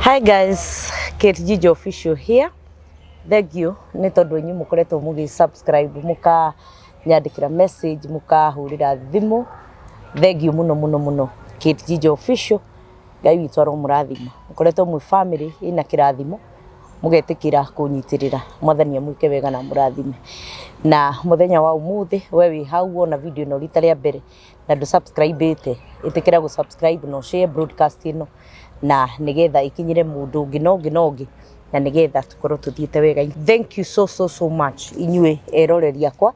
Hi guys, Kate Gigi official here. Thank you nĩ tondũ inyuĩ mũkoretwo mũgĩ subscribe mũkanyandĩkĩra message mũkahũrĩra thimũ. Thank you mũno mũno mũno Kate Gigi official. Ngai witũ aromũrathima. Mũkoretwo mwĩ family ĩna kĩrathimo mũgetĩkĩra kũnyitĩrĩra. Mwathani amwĩke wega na amũrathime. Na mũthenya wa ũmũthĩ we wĩ hau wona video ĩno rita rĩa mbere na ndũ subscribe ĩte, ĩtĩkĩra gũ subscribe na share broadcast ĩno na nĩgetha ĩkinyĩre mũndũ ũngĩ na ũngĩ na ũngĩ na nĩgetha tũkorwo tũthiĩte wega. Thank you so so so much inyuĩ eroreri akwa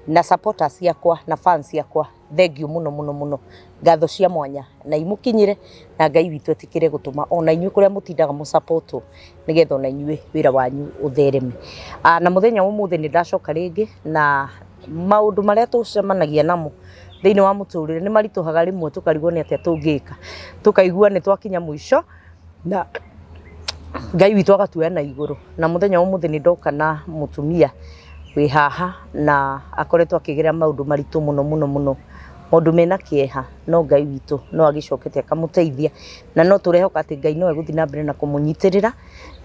na supporters akwa na fans akwa. Thank you mũno mũno mũno. Ngatho cia mwanya na imũkinyĩre na Ngai witũ etĩkĩre gũtũma ona inyuĩ kũrĩa mũtindaga mũsapotwo nĩgetha ona inyuĩ wĩra wanyu ũthereme. Na mũthenya wa ũmũthĩ nĩ ndacoka rĩngĩ na maũndũ marĩa tũcemanagia namo thĩinĩ wa mũtũrĩre nĩ maritũhaga rĩmwe tũkarigwo nĩ atĩa tũngĩka, tũkaigua nĩ twakinya mũico na Ngai witũ agatuoya na igũrũ. Na mũthenya wa ũmũthĩ nĩ ndoka na mũtumia wĩ haha na akoretwo akĩgerera maũndũ maritũ mũno mũno mũno, maũndũ mena kĩeha, no Ngai witũ no agĩcokete akamũteithia na no tũrehoka atĩ Ngai no egũthiĩ na mbere na kũmũnyitĩrĩra.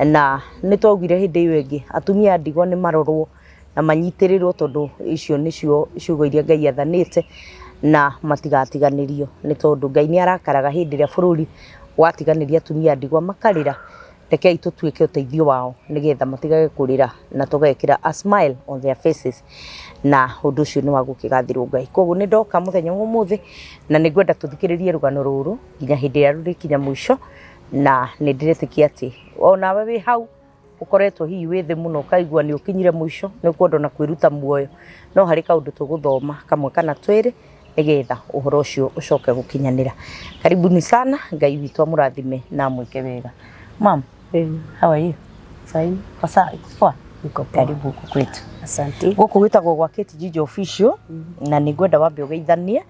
Na nĩ twaugire hĩndĩ ĩyo ĩngĩ atumia a ndigwa nĩ marorwo na manyitĩrĩrwo tondũ icio nĩcio ciugo iria Ngai athanĩte na matigatiganĩrio nĩ tondũ Ngai nĩ arakaraga hĩndĩ ĩrĩa bũrũri watiganĩria atumia a ndigwa makarĩra. Rekei tũtuĩke ũteithio wao nĩgetha matigage kũrĩra na tũgekĩra a smile on their faces na ũndũ ũcio nĩ wa gũkĩgathĩrwo Ngai. Koguo nĩ ndoka mũthenya wa ũmũthĩ na nĩ ngwenda tũthikĩrĩrie rũgano rũrũ nginya hĩndĩ ĩrĩa rũrĩkinya mũico na nĩ ndĩretĩkia atĩ onawe wĩ hau ũkoretwo hihi wĩ thĩ mũno ũkaigua nĩ ũkinyire mũico nĩ ũkwenda ona kwĩruta muoyo, no harĩ kaũndũ tũgũthoma kamwe kana twĩrĩ nĩgetha ũhoro ũcio ũcoke gũkinyanĩra. Karibuni sana, Ngai witũ amũrathime na amwĩke wega. Ma'am, how are you? Fine. Kwa sawa, iko poa? Niko poa. Karibu huku kwetu. Asante. Gũkũ gwĩtagwo gwa Kate Gigi official na nĩ ngwenda wambe ũgeithanie,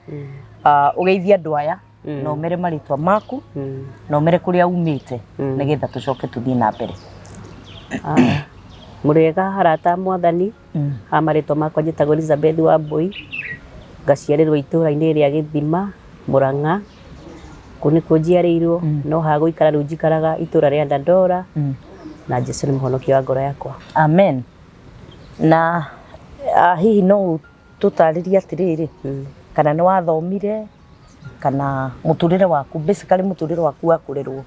ũgeithie andũ aya na ũmere marĩtwa maku na ũmere kũrĩa umĩte nĩgetha tũcoke tũthiĩ na mbere. Mũrĩega arata a mwathani, ha marĩtwa makwa njĩtagwo Elizabeth Wambui, ngaciarĩrwo itũũra-inĩ rĩa Gĩthima, Mũrang'a, kũu nĩkuo njiarĩirwo, no ha gũikara rĩu njikaraga itũũra rĩa Dandora, na Jesũ nĩ mũhonokia wa ngoro yakwa. Amen. Na hihi no ũtũtarĩrie atĩrĩrĩ, kana nĩ wathomire kana mũtũrĩre waku basically mũtũrĩre waku wa kũrerwo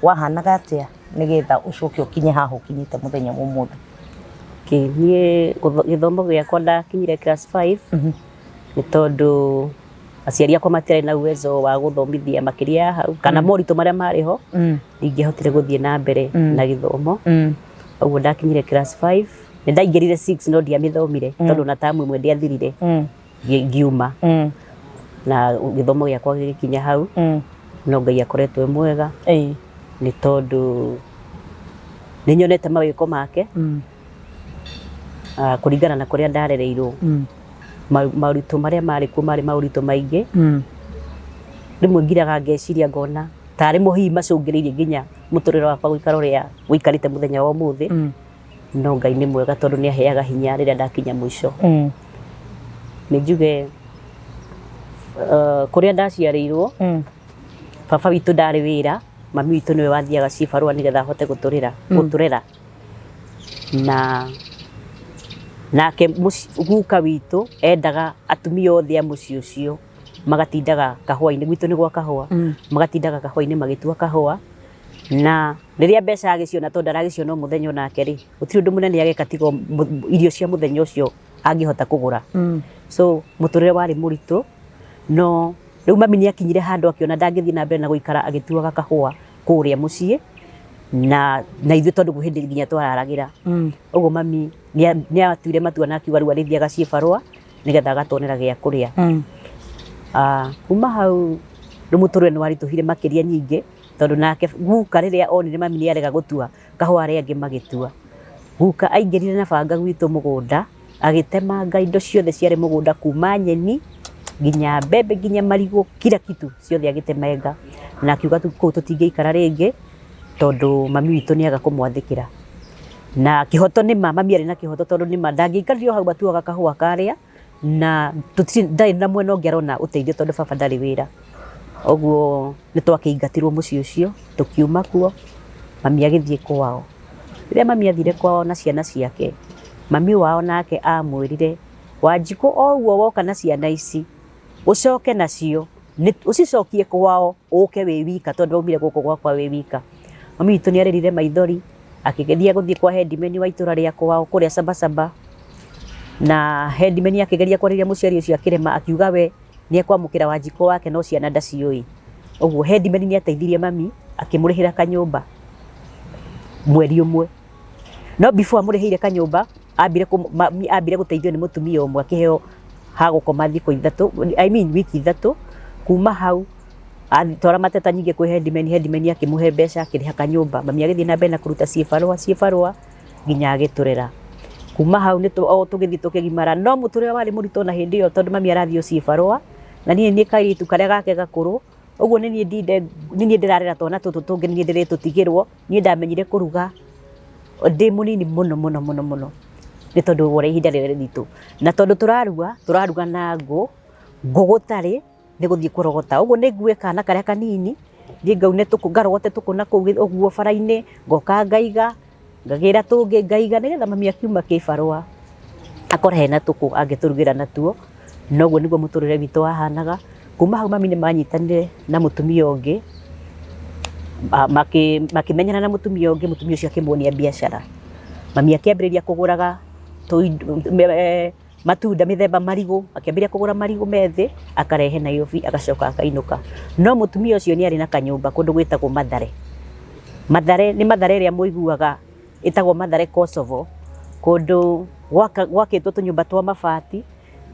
wahanaga atĩa nĩgetha ũcoke ũkinye haha ũkinyĩte mũthenya wa ũmũthĩ? Okay, niĩ gĩthomo gĩakwa ndakinyire class 5 nĩ tondũ aciari akwa matiarĩ na uwezo wa gũthomithia makĩria ya hau kana moritũ marĩa marĩ ho ndingĩahotire gũthiĩ na mbere na gĩthomo. Ũguo ndakinyire class 5, nĩ ndaingĩrire 6 no ndiamĩthomire tondũ na tamu ĩmwe ndiathirire ngiuma na gĩthomo gĩakwa gĩgĩkinya hau, no Ngai akoretwo e mwega nĩ tondũ nĩ nyonete mawĩko make kũringana na kũrĩa ndarereirwo. Maũritũ marĩa marĩ kuo marĩ maũritũ maingĩ. Rĩmwe ngiraga ngeciria ngona tarĩ mo hihi macũngĩrĩirie nginya mũtũrĩre wakwa gũikara ũrĩa ũikarĩte mũthenya wa ũmũthĩ. No Ngai nĩ mwega tondũ nĩ aheaga hinya rĩrĩa ndakinya mũico. Nĩ njuge kũrĩa ndaciarĩirwo, baba witũ ndarĩ wĩra, mami witũ nĩwe wathiaga cibarũa nĩgetha ahote gũtũrĩra gũtũrera. Na nake guka witũ endaga atumia othe a mũciĩ ũcio magatindaga kahũa-inĩ, gwitũ nĩ gwa kahũa, magatindaga kahũa-inĩ magĩtua kahũa. Na rĩrĩa mbeca agĩciona tondũ ndaragĩciona o mũthenya onake rĩ, gũtirĩ ũndũ mũnene ageka tiga irio cia mũthenya ũcio angĩhota kũgũra. So mũtũrĩre warĩ mũritũ, no rĩu mami nĩ akinyire handũ akĩona ndangĩthiĩ na mbere na gũikara agĩtuaga kahũa kũrĩa mũciĩ na ithuĩ tondũ kwĩ hĩndĩ nginya twararagĩra. Ũguo mami nĩ atuire matua na akiuga rĩu arĩthiaga cibarũa nĩgetha agatuonera gĩa kũrĩa. Kuma hau rĩu mũtũrĩre nĩ waritũhire makĩria nyingĩ tondũ nake guka rĩrĩa onire mami nĩ arega gũtua kahũa arĩa angĩ magĩtua, guka aingĩrire na banga gwitũ mũgũnda agĩtemanga indo ciothe ciarĩ mũgũnda kuma nyeni nginya mbembe nginya marigũ kila kitu ciothe agĩtemenga na akiuga kũu tũtingĩikara rĩngĩ tondũ mami witũ nĩ aga kũmwathĩkĩra. Na kĩhoto nĩ ma mami arĩ na kĩhoto tondũ nĩ ma ndangĩikarire o hau atuaga kahũa karĩa na tũtirĩ ndarĩ na mwena ũngĩ arona ũteithio tondũ baba ndarĩ wĩra. Ũguo nĩ twakĩingatirwo mũciĩ ũcio tũkiuma kuo. Mami agĩthiĩ kwao. Rĩrĩa mami athire kwao na ciana ciake, mami wao nake amwĩrire, Wanjikũ o ũguo woka na ciana ici, ũcoke nacio, ũcicokie kwao ũke wĩ wika tondũ waumire gũkũ gwakwa wĩ wika. Mami witũ nĩ arĩrire maithori, akĩgeria gũthiĩ kwa headman wa itũra rĩa kwao kũrĩa Sabasaba, na headman akĩgeria kwarĩria mũciari ũcio akĩrema, akiuga we nĩ ekwamũkĩra Wanjikũ wake no ciana ndaciũĩ. Ũguo headman nĩ ateithirie mami akĩmũrĩhĩra kanyũmba mweri ũmwe. No before amũrĩhĩire kanyũmba, ambire mami ambire gũteithio nĩ mũtumia ũmwe akĩheo ha gũkoma thikũ ithatũ, I mean wiki ithatũ. Kuma hau atwara mateta nyingĩ kwĩ headman, headman akĩmũhe mbeca akĩrĩha kanyũmba. Mami agĩthiĩ na mbere na kũruta cibarũa cibarũa nginya agĩtũrera. Kuma hau nĩ o tũgĩthiĩ tũkĩgimara, no mũtũrĩre warĩ mũritũ ona hĩndĩ ĩyo tondũ mami arathiĩ o cibarũa, na niĩ nĩ kairĩtu karĩa gake gakũrũ, ũguo nĩ niĩ ndinde, nĩ niĩ ndĩrarera twana tũtũ tũngĩ, nĩ niĩ ndĩrĩtũtigĩrwo. Niĩ ndamenyire kũruga ndĩ mũnini mũno mũno mũno mũno, nĩ tondũ wa ũrĩa ihinda rĩrĩ rĩritũ. Na tondũ tũraruga, tũraruga na ngũ, ngũ gũtarĩ nĩ gũthiĩ kũrogota. Ũguo nĩ ngue kana karĩa kanini, thiĩ ngaune tũkũ, ngarogote tũkũ na kũu ũguo bara-inĩ, ngoka ngaiga, ngagĩra tũngĩ ngaiga, nĩgetha mami akiuma kĩbarũa akore hena tũkũ angĩtũrugĩra natuo. Na ũguo nĩguo mũtũrĩre witũ wahanaga. Kuma hau mami nĩ manyitanire na mũtumia ũngĩ, makĩmenyana na mũtumia ũngĩ, mũtumia ũcio akĩmuonia biacara. Mami akĩambĩrĩria kũgũraga matunda mĩthemba marigũ, akĩambĩrĩria kũgũra marigũ methĩ, akarehe Nairobi agacoka akainũka. No mũtumia ũcio nĩ arĩ na kanyũmba kũndũ gwĩtagwo Mathare. Mathare nĩ Mathare ĩrĩa mũiguaga ĩtagwo Mathare Kosovo, kũndũ gwakĩtwo tũnyũmba twa mabati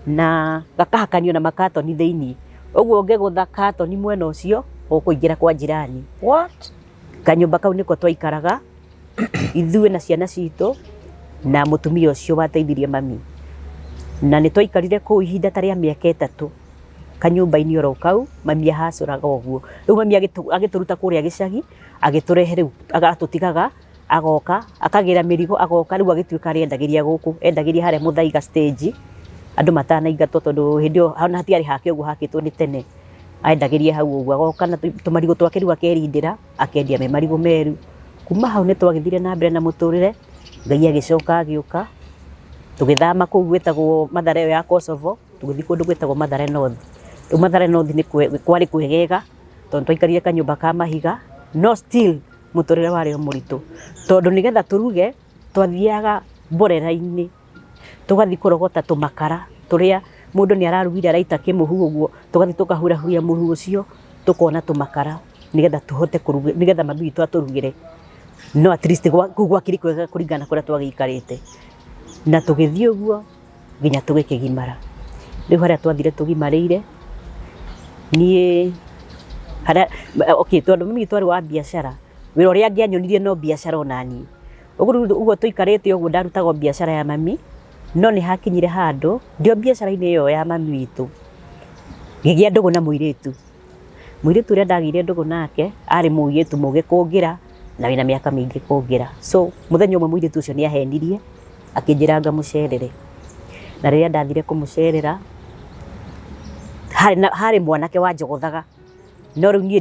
na gakahakanio na makatoni thĩiniĩ. Ũguo ũngĩgũtha katoni mwena ũcio, ũkũingĩra kwa jirani. What? Kanyũmba kau nĩko twaikaraga ithuĩ na ciana citũ na mũtumia ũcio wateithirie mami. Na nĩ twaikarire kũu ihinda ta rĩa mĩaka 3 kanyũmba-inĩ oro kau mami ahacũraga ũguo. Rĩu mami agĩtũruta kũrĩa gĩcagi agĩtũrehe rĩu agatũtigaga agoka akagĩra mĩrigo agoka rĩu agĩtuĩka arĩendagĩria gũkũ, endagĩria harĩa Mũthaiga stage andũ matanaingatwo tondũ hĩndĩ ĩyo ona hatiarĩ hake ũguo hakĩtwo nĩ tene. Endagĩria hau ũguo agoka na tũmarigũ twake rĩu akerindĩra akendia me marigũ meru. Kuma hau nĩ twagĩthire na mbere na mũtũrĩre, Ngai agĩcoka agĩũka, tũgĩthama kũu gwĩtagwo Mathare ĩyo ya Kosovo, tũgĩthiĩ kũndũ gwĩtagwo Mathare North. Rĩu Mathare North nĩ kwarĩ kwegega tondũ twaikarire kanyũmba ka mahiga, no still mũtũrĩre warĩ o mũritũ, tondũ nĩgetha tũruge twathiaga mborera-inĩ tũgathiĩ kũrogota tũmakara tũrĩa mũndũ nĩ ararugire araita kĩmũhu ũguo, tũgathiĩ tũkahurahuria mũhu ũcio tũkona tũmakara nĩgetha tũhote kũruga, nĩgetha mami witũ atũrugĩre. No at least kũu gwakĩrĩ kwega kũringana na kũrĩa twagĩikarĩte. Na tũgĩthiĩ ũguo nginya tũgĩkĩgimara. Rĩu harĩa twathire tũgimarĩire, niĩ harĩa, okay, tondũ mami witũ arĩ wa biacara, wĩra ũrĩa angĩanyonirie no biacara onaniĩ. Ũguo rĩu ũguo tũikarĩte ũguo ndarutaga o biacara ya mami, no nĩ hakinyire handũ ndĩ o biacara-inĩ ĩyo ya mami witũ, ngĩgĩa ndũgũ na mũirĩtu. Mũirĩtu ũrĩa ndagĩire ndũgũ nake arĩ mũirĩtu mũgĩ kũngĩra na wĩna mĩaka mĩingĩ kũngĩra. So mũthenya ũmwe mũirĩtu ũcio nĩ ahenirie akĩnjĩra ngamũcerere. Na rĩrĩa ndathire kũmũcerera, harĩ mwanake wanjogothaga, no rĩu niĩ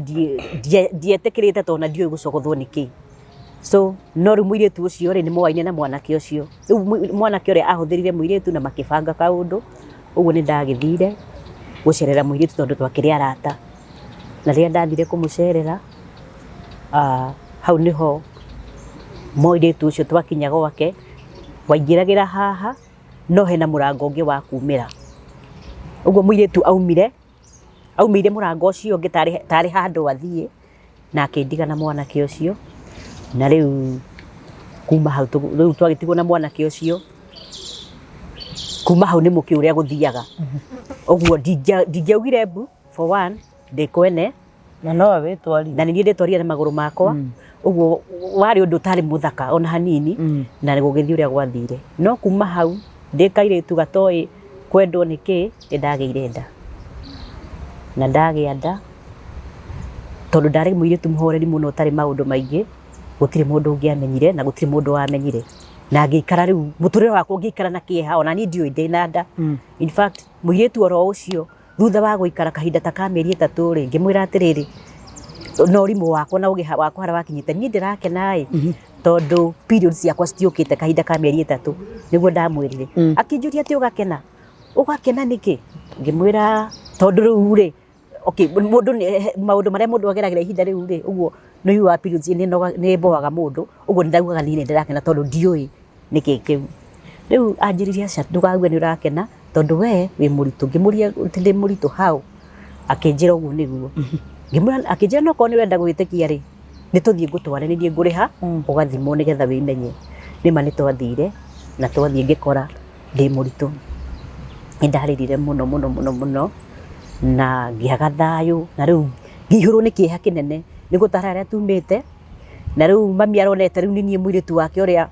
ndietĩkĩrĩte tondũ ona ndiũĩ gũcogothwo nĩ kĩĩ. So no rĩu mũirĩtu ũcio rĩ, nĩ moaine na mwanake ũcio. Rĩu mwanake ũrĩa ahũthĩrire mũirĩtu na makĩbanga kaũndũ, ũguo nĩ ndagĩthire gũcerera mũirĩtu tondũ twakĩrĩ arata. Na rĩrĩa ndathire kũmũcerera, hau nĩho mũirĩtu ũcio twakinya gwake, waingĩragĩra haha, no hena mũrango ũngĩ wa kumĩra. Ũguo mũirĩtu aumire, aumĩire mũrango ũcio ũngĩ tarĩ handũ athiĩ, na akĩndiga na mwanake ũcio, na rĩu kuma hau rĩu twagĩtigwo na mwanake ũcio, kuma hau nĩ mũkĩũĩ ũrĩa gũthiaga. Ũguo ndingĩaugire mbu for one, ndĩ kwene. Na nowe wĩtwarire. Na nĩ niĩ ndetwarire na magũrũ makwa. Ũguo warĩ ũndũ ũtarĩ mũthaka ona hanini, na gũgĩthiĩ ũrĩa gwathire. No kuma hau ndĩ kairĩtu gatoĩ kwendwo nĩ kĩ, nĩ ndagĩire nda. Na ndagĩa nda, tondũ ndarĩ mũirĩtu mũhoreri mũno ũtarĩ maũndũ maingĩ, gũtirĩ mũndũ ũngĩamenyire na gũtirĩ mũndũ wamenyire. Na ngĩikara rĩu, mũtũrĩre wakwa ũngĩikara na kĩeha, ona niĩ ndiũĩ ndĩna nda. In fact, mũirĩtu oro ũcio, thutha wa gũikara kahinda ta ka mĩeri 3 rĩ, ngĩmwĩra atĩrĩrĩ, Na ũrimũ wakwa na ũgĩ wakwa harĩa wakinyĩte, niĩ ndĩrakena ĩ, tondũ periods ciakwa citiũkĩte kahinda ka mĩeri 3, nĩguo ndamwĩrire. Akĩnjũria atĩ ũgakena, ũgakena nĩkĩ? Ngĩmwĩra tondũ rĩu rĩ, okay, mũndũ maũndũ marĩa mũndũ ageragĩra ihinda rĩu rĩ, ũguo nĩ wa periods nĩ ĩboaga mũndũ, ũguo nĩ ndaugaga niĩ nĩ ndĩrakena tondũ ndiũĩ nĩkĩ kĩu. Rĩu anjĩrire aca, ndũkauge nĩ ũrakena tondũ we wĩ mũritũ. Ngĩmũria atĩ ndĩ mũritũ how? Akĩnjĩra ũguo nĩguo. Ngĩmwĩra, akĩnjĩra no korwo nĩ ũrenda gwĩtĩkia rĩ, nĩ tũthiĩ ngũtware, nĩ niĩ ngũrĩha ũgathimwo nĩgetha wĩmenye. Nĩma nĩ twathire na twathiĩ ngĩkora ndĩ mũritũ. Nĩ ndarĩrire mũno mũno mũno mũno na ngĩaga thayũ, na rĩu ngĩihũrwo nĩ kĩeha kĩnene nĩ gũtara harĩa tumĩte, na rĩu mami aronete rĩu nĩ niĩ mũirĩtu wake ũrĩa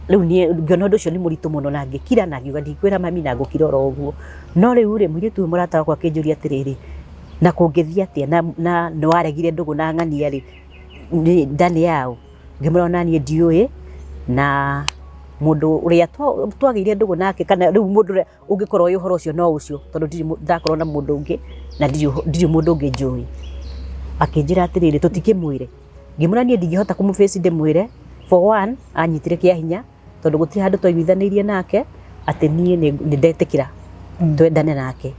rĩu niĩ ngĩona ũndũ ũcio nĩ mũritũ mũno, na ngĩkira na ngiuga ndikwĩra mami na ngũkira oro ũguo. No rĩu rĩ, mũirĩtu ũyũ mũrata wakwa akĩnjũria atĩrĩrĩ, na kũngĩthiĩ atĩa na nĩ waregire ndũgũ na ng'ania rĩ, nda nĩ yaũ? Ngĩmwĩra ona niĩ ndiũĩ, na mũndũ ũrĩa twagĩire ndũgũ nake, kana rĩu mũndũ ũrĩa ũngĩkorwo ũĩ ũhoro ũcio no ũcio, tondũ ndirĩ ndakorwo na mũndũ ũngĩ na ndirĩ mũndũ ũngĩ njũĩ. Akĩnjĩra atĩrĩrĩ, tũtikĩmwĩre? Ngĩmwĩra niĩ ndingĩhota kũmũ face ndĩmwĩre, for one anyitire kĩa hinya, tondũ gũtirĩ handũ twaiguithanĩirie nake atĩ niĩ nĩ ndetĩkĩra twendane nake.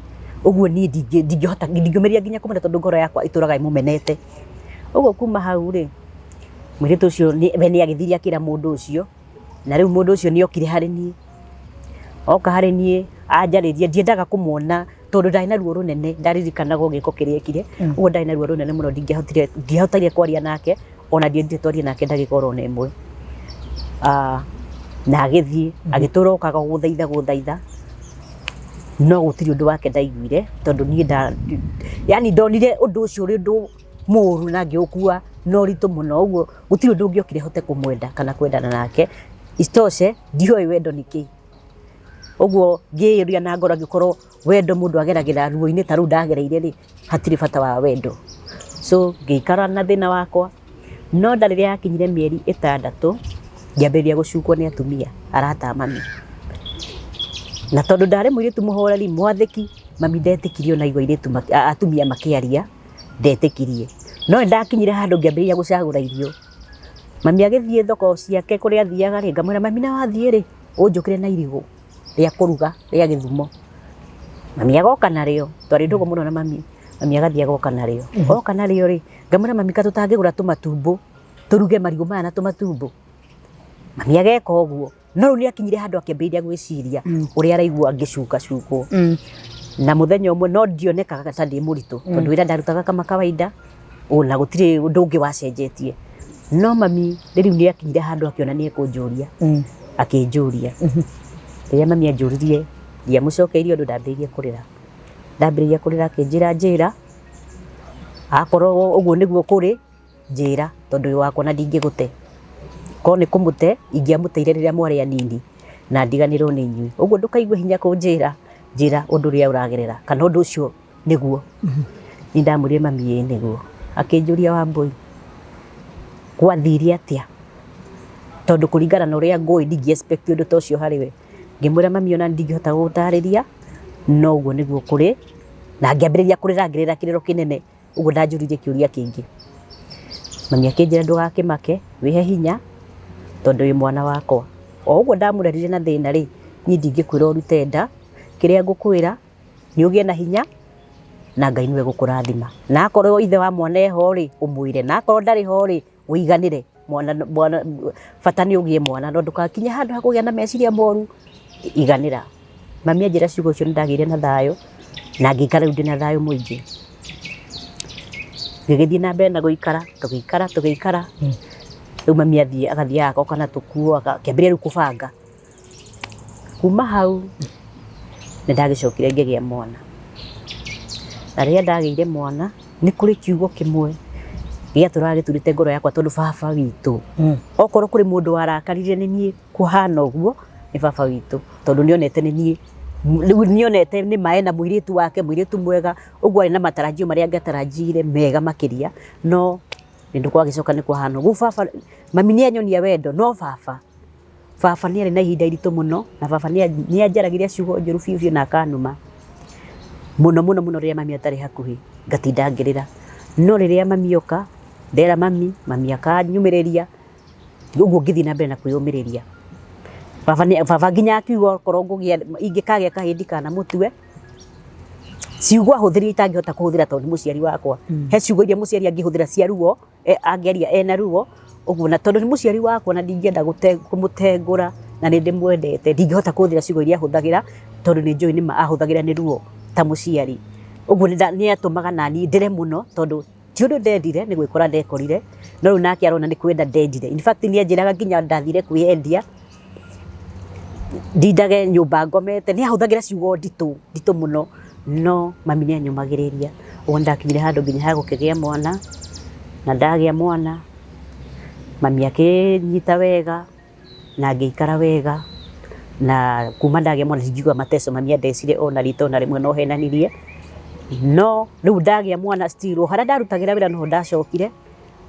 Ũguo niĩ ndingĩhota, ndingĩũmĩrĩria nginya kũmwĩra tondũ ngoro yakwa ĩtũraga ĩmũmenete. Ũguo kuma hau rĩ, mũirĩtu ũcio we nĩ agĩthire akĩra mũndũ ũcio, na rĩu mũndũ ũcio nĩ okire harĩ niĩ, oka harĩ niĩ anjarĩria, ndiendaga kũmuona tondũ ndarĩ na ruo rũnene, ndaririkanaga o gĩko kĩrĩa ekire, ũguo ndarĩ na ruo rũnene mũno, ndingĩahotire, ndiahotire kwaria nake, ona ndiendire twarie nake ndagĩka oro na ĩmwe. Na agĩthiĩ, agĩtũra okaga gũthaitha gũthaitha, no gũtirĩ ũndũ wake ndaiguire, tondũ niĩ nda, yani ndonire ũndũ ũcio ũrĩ ũndũ mũru na ngĩũkua na ũritũ mũno, ũguo gũtirĩ ũndũ ũngĩokire hote kũmwenda kana kwendana nake. Isitoshe ndioĩ wendo nĩ kĩĩ. Ũguo ngĩyũria na ngoro angĩkorwo wendo mũndũ ageragĩra ruo-inĩ ta rũu ndagereire rĩ, hatirĩ bata wa wendo. So ngĩikara na thĩna wakwa, no nda rĩrĩa yakinyire mĩeri 6 ngĩambĩrĩria gũcukwo nĩ atumia arata a mami. Na tondũ ndarĩ mũirĩtu mũhoreri mwathĩki, mami ndetĩkirie ona aigua airĩtu atumia makĩaria, ndetĩkirie. No nĩ ndakinyire handũ ngĩambĩrĩria gũcagũra irio. Mami agĩthiĩ thoko ciake kũrĩa athiaga rĩ, ngamwĩra mami na wathiĩ rĩ, ũnjũkĩre na irigũ rĩa kũruga rĩa gĩthumo. Mami agoka narĩo, twarĩ ndũgũ mũno na mami, mami agathiĩ agoka narĩo. Oka narĩo rĩ, ngamwĩra mami ka tũtangĩgũra tũmatumbũ, tũruge marigũ maya na tũmatumbũ. Mami ageka ũguo. No rĩu nĩ akinyire handũ akĩambĩrĩria gwĩciria ũrĩa araigua ngĩcukacukwo. Na mũthenya ũmwe no ndionekaga ta ndĩ mũritũ, tondũ wĩra ndarutaga kama kawaida, ona gũtirĩ ũndũ ũngĩ wacenjetie. No mami rĩu nĩ akinyire handũ akĩona nĩ ekũnjũria, akĩnjũria. Rĩrĩa mami anjũririe, ndiamũcokeirie ũndũ, ndambĩrĩirie kũrĩra. Ndambĩrĩria kũrĩra akĩnjĩra njĩra, akorwo ũguo nĩguo kũrĩ, njĩra tondũ wĩ wakwa na ndingĩgũte. Korwo nĩ kũmũte, ingĩamũteire rĩrĩa mwarĩ anini na ndiganĩrwo nĩ inyuĩ. Ũguo ndũkaigue hinya kũnjĩra, njĩra ũndũ ũrĩa ũragerera kana ũndũ ũcio nĩguo. Nĩ ndamwĩrire mami ĩĩ nĩguo. Akĩnjũria Wambũi, gwathire atĩa? Tondũ kũringana na ũrĩa ngũĩ ndingĩ expect ũndũ ta ũcio harĩ we. Ngĩmwĩra mami ona ndingĩhota gũgũtarĩria, no ũguo nĩguo kũrĩ. Na ngĩambĩrĩria kũrĩra, ngĩrĩra kĩrĩro kĩnene. Ũguo ndanjũririe kĩũria kĩngĩ. Mami akĩnjĩra ndũgakĩmake, wĩhe hinya tondũ wĩ mwana wakwa. O ũguo ndamũrerire na thĩna rĩ, niĩ ndingĩkwĩra ũrute nda, kĩrĩa ngũkwĩra nĩ ũgĩe na hinya na Ngai nĩwe ũgũkũrathima. Na akorwo ithe wa mwana eho rĩ, ũmwĩre, na akorwo ndarĩ ho rĩ, ũiganĩre. Mwana, mwana, bata nĩ ũgĩe mwana, no ndũgakinye handũ ha kũgĩa na meciria moru, iganĩra. Mami anjĩra ciugo icio nĩ ndagĩire na thayũ, na ngĩikara rĩu ndĩna thayũ mũingĩ. Ngĩgĩthiĩ na mbere na gũikara, tũgĩikara tũgĩikara, rĩu mami athiĩ agathiaga agoka na tũkuo, akĩambĩrĩria rĩu kũbanga. Kuma hau nĩ ndagĩcokire ngĩgĩa mwana, na rĩrĩa ndagĩire mwana nĩ kũrĩ kiugo kĩmwe gĩatũraga gĩturĩte ngoro yakwa tondũ baba witũ, okorwo kũrĩ mũndũ warakarire nĩ niĩ kũhana ũguo nĩ baba witũ, tondũ nĩ onete nĩ niĩ, rĩu nĩ onete nĩ ma ena mũirĩtu wake, mũirĩtu mwega, ũguo arĩ na matarajio marĩa angĩatarajire mega makĩria, no nĩ gwagĩcoka nĩ kwahana ũguo. Baba, mami nĩ anyonia wendo no baba, baba nĩ arĩ na ihinda iritũ mũno, na baba nĩ anjaragĩria ciugo njũru biũ biũ na akanuma mũno mũno mũno rĩrĩa mami atarĩ hakuhĩ, ngatinda ngĩrĩra. No rĩrĩa mami oka, ndera mami, mami akanyũmĩrĩria, ũguo ngĩthiĩ na mbere na kwĩyũmĩrĩria. Baba nĩ baba nginya akiuga okorwo ngũgĩa ingĩkagĩa kahĩĩ ndikanamũtue, ciugo ahũthĩrire itangĩhota kũhũthĩra tondũ nĩ mũciari wakwa. He ciugo iria mũciari angĩhũthĩra cia ruo, angĩaria ena ruo, ũguo na tondũ nĩ mũciari wakwa na ndingĩenda kũmũtengũra na nĩ ndĩmwendete, ndingĩhota kũhũthĩra ciugo iria ahũthagĩra tondũ nĩ njũĩ nĩma ahũthagĩra nĩ ruo ta mũciari. Ũguo nĩ atũmaga naniĩ ndĩre mũno tondũ ti ũndũ ndendire nĩ gwĩkora ndekorire, no rĩu nake arona nĩ kwenda ndendire. In fact nĩ anjĩraga nginya ndathire kwĩyendia, ndindage nyũmba ngomete, nĩ ahũthagĩra ciugo nditũ nditũ mũno, no mami nĩ anyũmagĩrĩria. Ũguo nĩ ndakinyire handũ nginya ha gũkĩgĩa mwana, na ndagĩa mwana, mami akĩnyita wega, na ngĩikara wega, na kuma ndagĩa mwana ndingiuga mateso mami andecire ona rita ona rĩmwe no henanirie, no rĩu ndagĩa mwana still o harĩa ndarutagĩra wĩra noho ndacokire,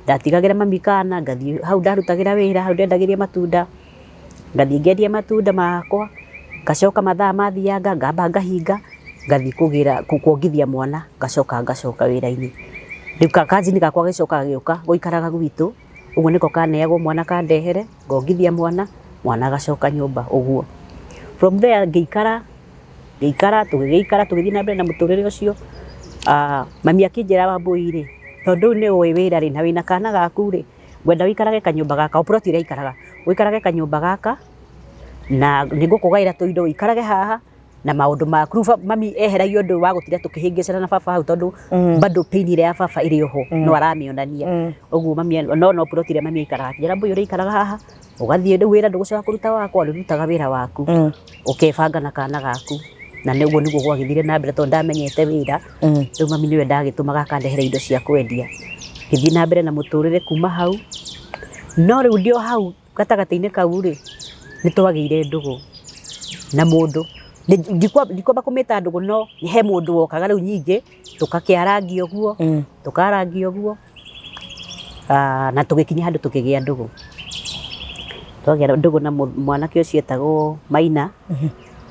ndatigagĩra mami kana ngathiĩ hau ndarutagĩra wĩra hau ndendagĩria matunda, ngathiĩ ngendia matunda makwa, ngacoka mathaa mathianga ngamba ngahinga, ngathiĩ kũgĩra kuongithia mwana ngacoka ngacoka wĩra-inĩ. Rĩu ga cousin gakwa gagĩcoka gagĩũka gũikaraga gwitũ, ũguo nĩko kaneagwo mwana kandehere, ngongithia mwana, mwana agacoka nyũmba ũguo. From there ngĩikara, ngĩikara, tũgĩgĩikara tũgĩthiĩ na mbere na mũtũrĩre ũcio, mami akĩnjĩra Wambũi rĩ, tondũ rĩu nĩ ũĩ wĩra rĩ, na wĩna kana gaku rĩ, ngwenda ũikarage kanyũmba gaka, o plot ĩrĩa aikaraga, ũikarage kanyũmba gaka, na nĩ ngũkũgaĩra tũindo ũikarage haha, na maũndũ maku. Rĩu mami eheragia ũndũ wa gũtinda tũkĩhĩngĩcana na baba hau tondũ bado pain ĩrĩa ya baba ĩrĩ oho no aramĩonania. Ũguo mami no no plot ĩrĩa mami aikaraga, akĩnjĩra Wambũi ũrĩikaraga haha, ũgathiĩ rĩu wĩra ndũgũcoka kũruta wakwa, ũrĩrutaga wĩra waku, ũkebanga na kana gaku. Na ũguo nĩguo gwagĩthire na mbere tondũ ndamenyete wĩra, rĩu mami nĩwe ndagĩtũmaga akandehera indo cia kwendia. Ngĩthiĩ na mbere na mũtũrĩre kuma hau, no rĩu ndĩ o hau gatagatĩ-inĩ kau rĩ, nĩ twagĩire ndũgũ na mũndũ, ndikwamba kũmĩta ndũgũ no he mũndũ wokaga rĩu nyingĩ, tũgakĩarangia ũguo, tũkarangia ũguo, na tũgĩkinya handũ tũkĩgĩa ndũgũ. Twagĩa ndũgũ na mwanake ũcio etagwo Maina,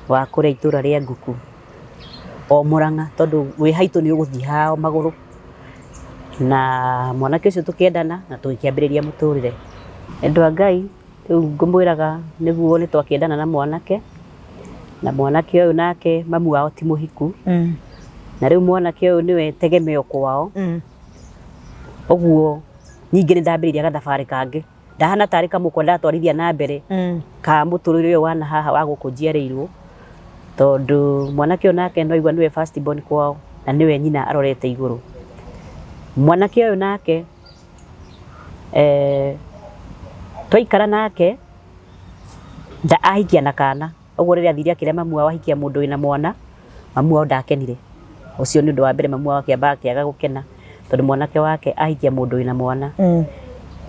wa kũrĩa itũra rĩa Nguku, o Mũrang'a tondũ wĩ haitũ nĩ ũgũthiĩ hao magũrũ. Na mwanake ũcio tũkĩendana na tũgĩkĩambĩrĩria mũtũrĩre. Endwa a Ngai, rĩu ngũmwĩraga nĩguo nĩ twakĩendana na mwanake, na mwanake ũyũ nake mamu wao ti mũhiku, na rĩu mwanake ũyũ nĩwe tegemeo kwao, ũguo ningĩ nĩ ndambĩrĩirie gathabarĩ kangĩ, ndahana tarĩ kamũkwa ndatwarithia na mbere ka mũtũrĩre ũyũ wa na haha wa gũkũ njiarĩirwo, tondũ mwanake ũyũ nake nĩ waigua nĩwe first born kwao, na nĩwe nyina arorete igũrũ. Mwanake ũyũ nake twaikara nake ahikia na kana, ũguo rĩrĩa athire akĩra mamu wao ahikia mũndũ wĩna mwana, mamu wao ndakenire. Ũcio nĩ ũndũ wa mbere mamu wao akĩamba akĩaga gũkena tondũ mwanake wake ahikia mũndũ wĩna mwana.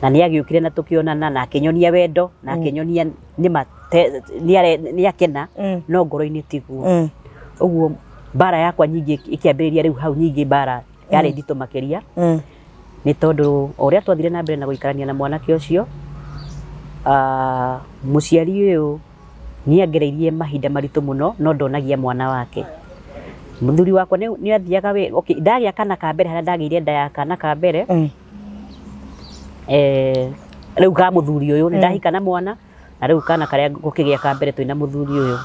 Na nĩ agĩũkire na tũkĩonana na akĩnyonia wendo na akĩnyonia nĩma nĩ akena no ngoro-inĩ tiguo. Ũguo mbara yakwa nyingĩ ĩkĩambĩrĩria rĩu hau nyingĩ mbara yarĩ nditũ makĩria nĩ tondũ o ũrĩa twathire na mbere na gũikarania na mwanake ũcio, mũciari ũyũ nĩ angereirie mahinda maritũ mũno no ndonagia mwana wake. Mũthuri wakwa nĩ athiaga wĩra, okay, ndagĩa kana ka mbere harĩa ndagĩire nda ya kana ka mbere, rĩu ka mũthuri ũyũ, nĩ ndahika na mwana, na rĩu kana karĩa ngũkĩgĩa ka mbere twĩna mũthuri ũyũ.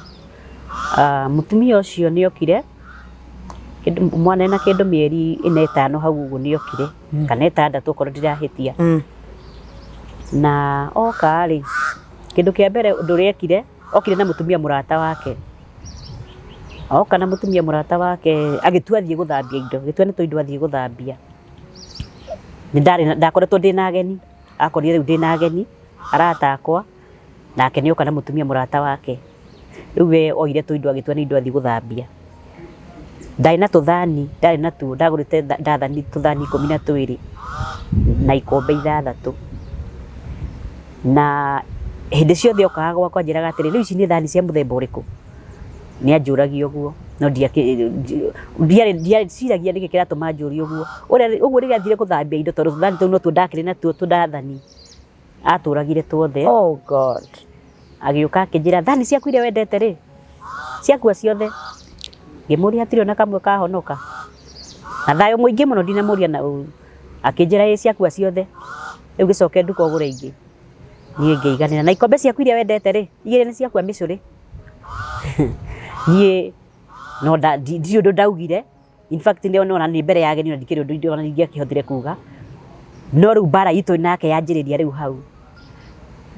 Mũtumia ũcio nĩ okire, mwana ena kĩndũ mĩeri ĩna ĩtano hau ũguo nĩ okire, kana ĩtandatũ okorwo ndirahĩtia. Na oka rĩ, kĩndũ kĩa mbere ũndũ ũrĩa ekire, okire na mũtumia mũrata wake. Oka na mũtumia mũrata wake agĩtua athiĩ gũthambia indo, agĩtua nĩ tũindo athiĩ gũthambia. Nĩ ndarĩ ndakoretwo ndĩna ageni, akorire rĩu ndĩna ageni, arata akwa, nake nĩ oka na mũtumia mũrata wake. Rĩu we oire tũindo agĩtua nĩ indo athiĩ gũthambia. Ndarĩ na tũthani, ndarĩ natuo, ndagũrĩte ndathani tũthani 12 na ikombe ithathatũ. Na hĩndĩ ciothe okaga gwakwa anjĩraga atĩrĩ, rĩu ici nĩ thani cia mũthemba ũrĩkũ? Nĩ anjũragia ũguo, no ndieciragia nĩkĩ kĩratũma anjũrie ũguo. Ũguo rĩrĩa athire gũthambia indo tondũ tũthani tũu notuo ndakĩrĩ natuo tũndathani, atũragire tuothe. Oh God. Agĩũka akĩnjĩra thani ciaku iria wendete rĩ, ciakua ciothe. Ngĩmũria hatirĩ ona kamwe kahonoka. Na thayũ mũingĩ mũno ndinamũria na ũru. Akĩnjĩra ĩ ciakua ciothe, rĩu gĩcoke nduka ũgũre ingĩ. Niĩ ngĩiganĩra na ikombe ciaku iria wendete rĩ, igĩrĩ nĩ ciakua mĩcũrĩ. Niĩ no ndirĩ ũndũ ndaugire. In fact nĩ ona nĩ mbere ya ageni ona ndikĩrĩ ũndũ ona ingĩakĩhotire kuga. No rĩu mbara itũ nake yanjĩrĩria rĩu hau.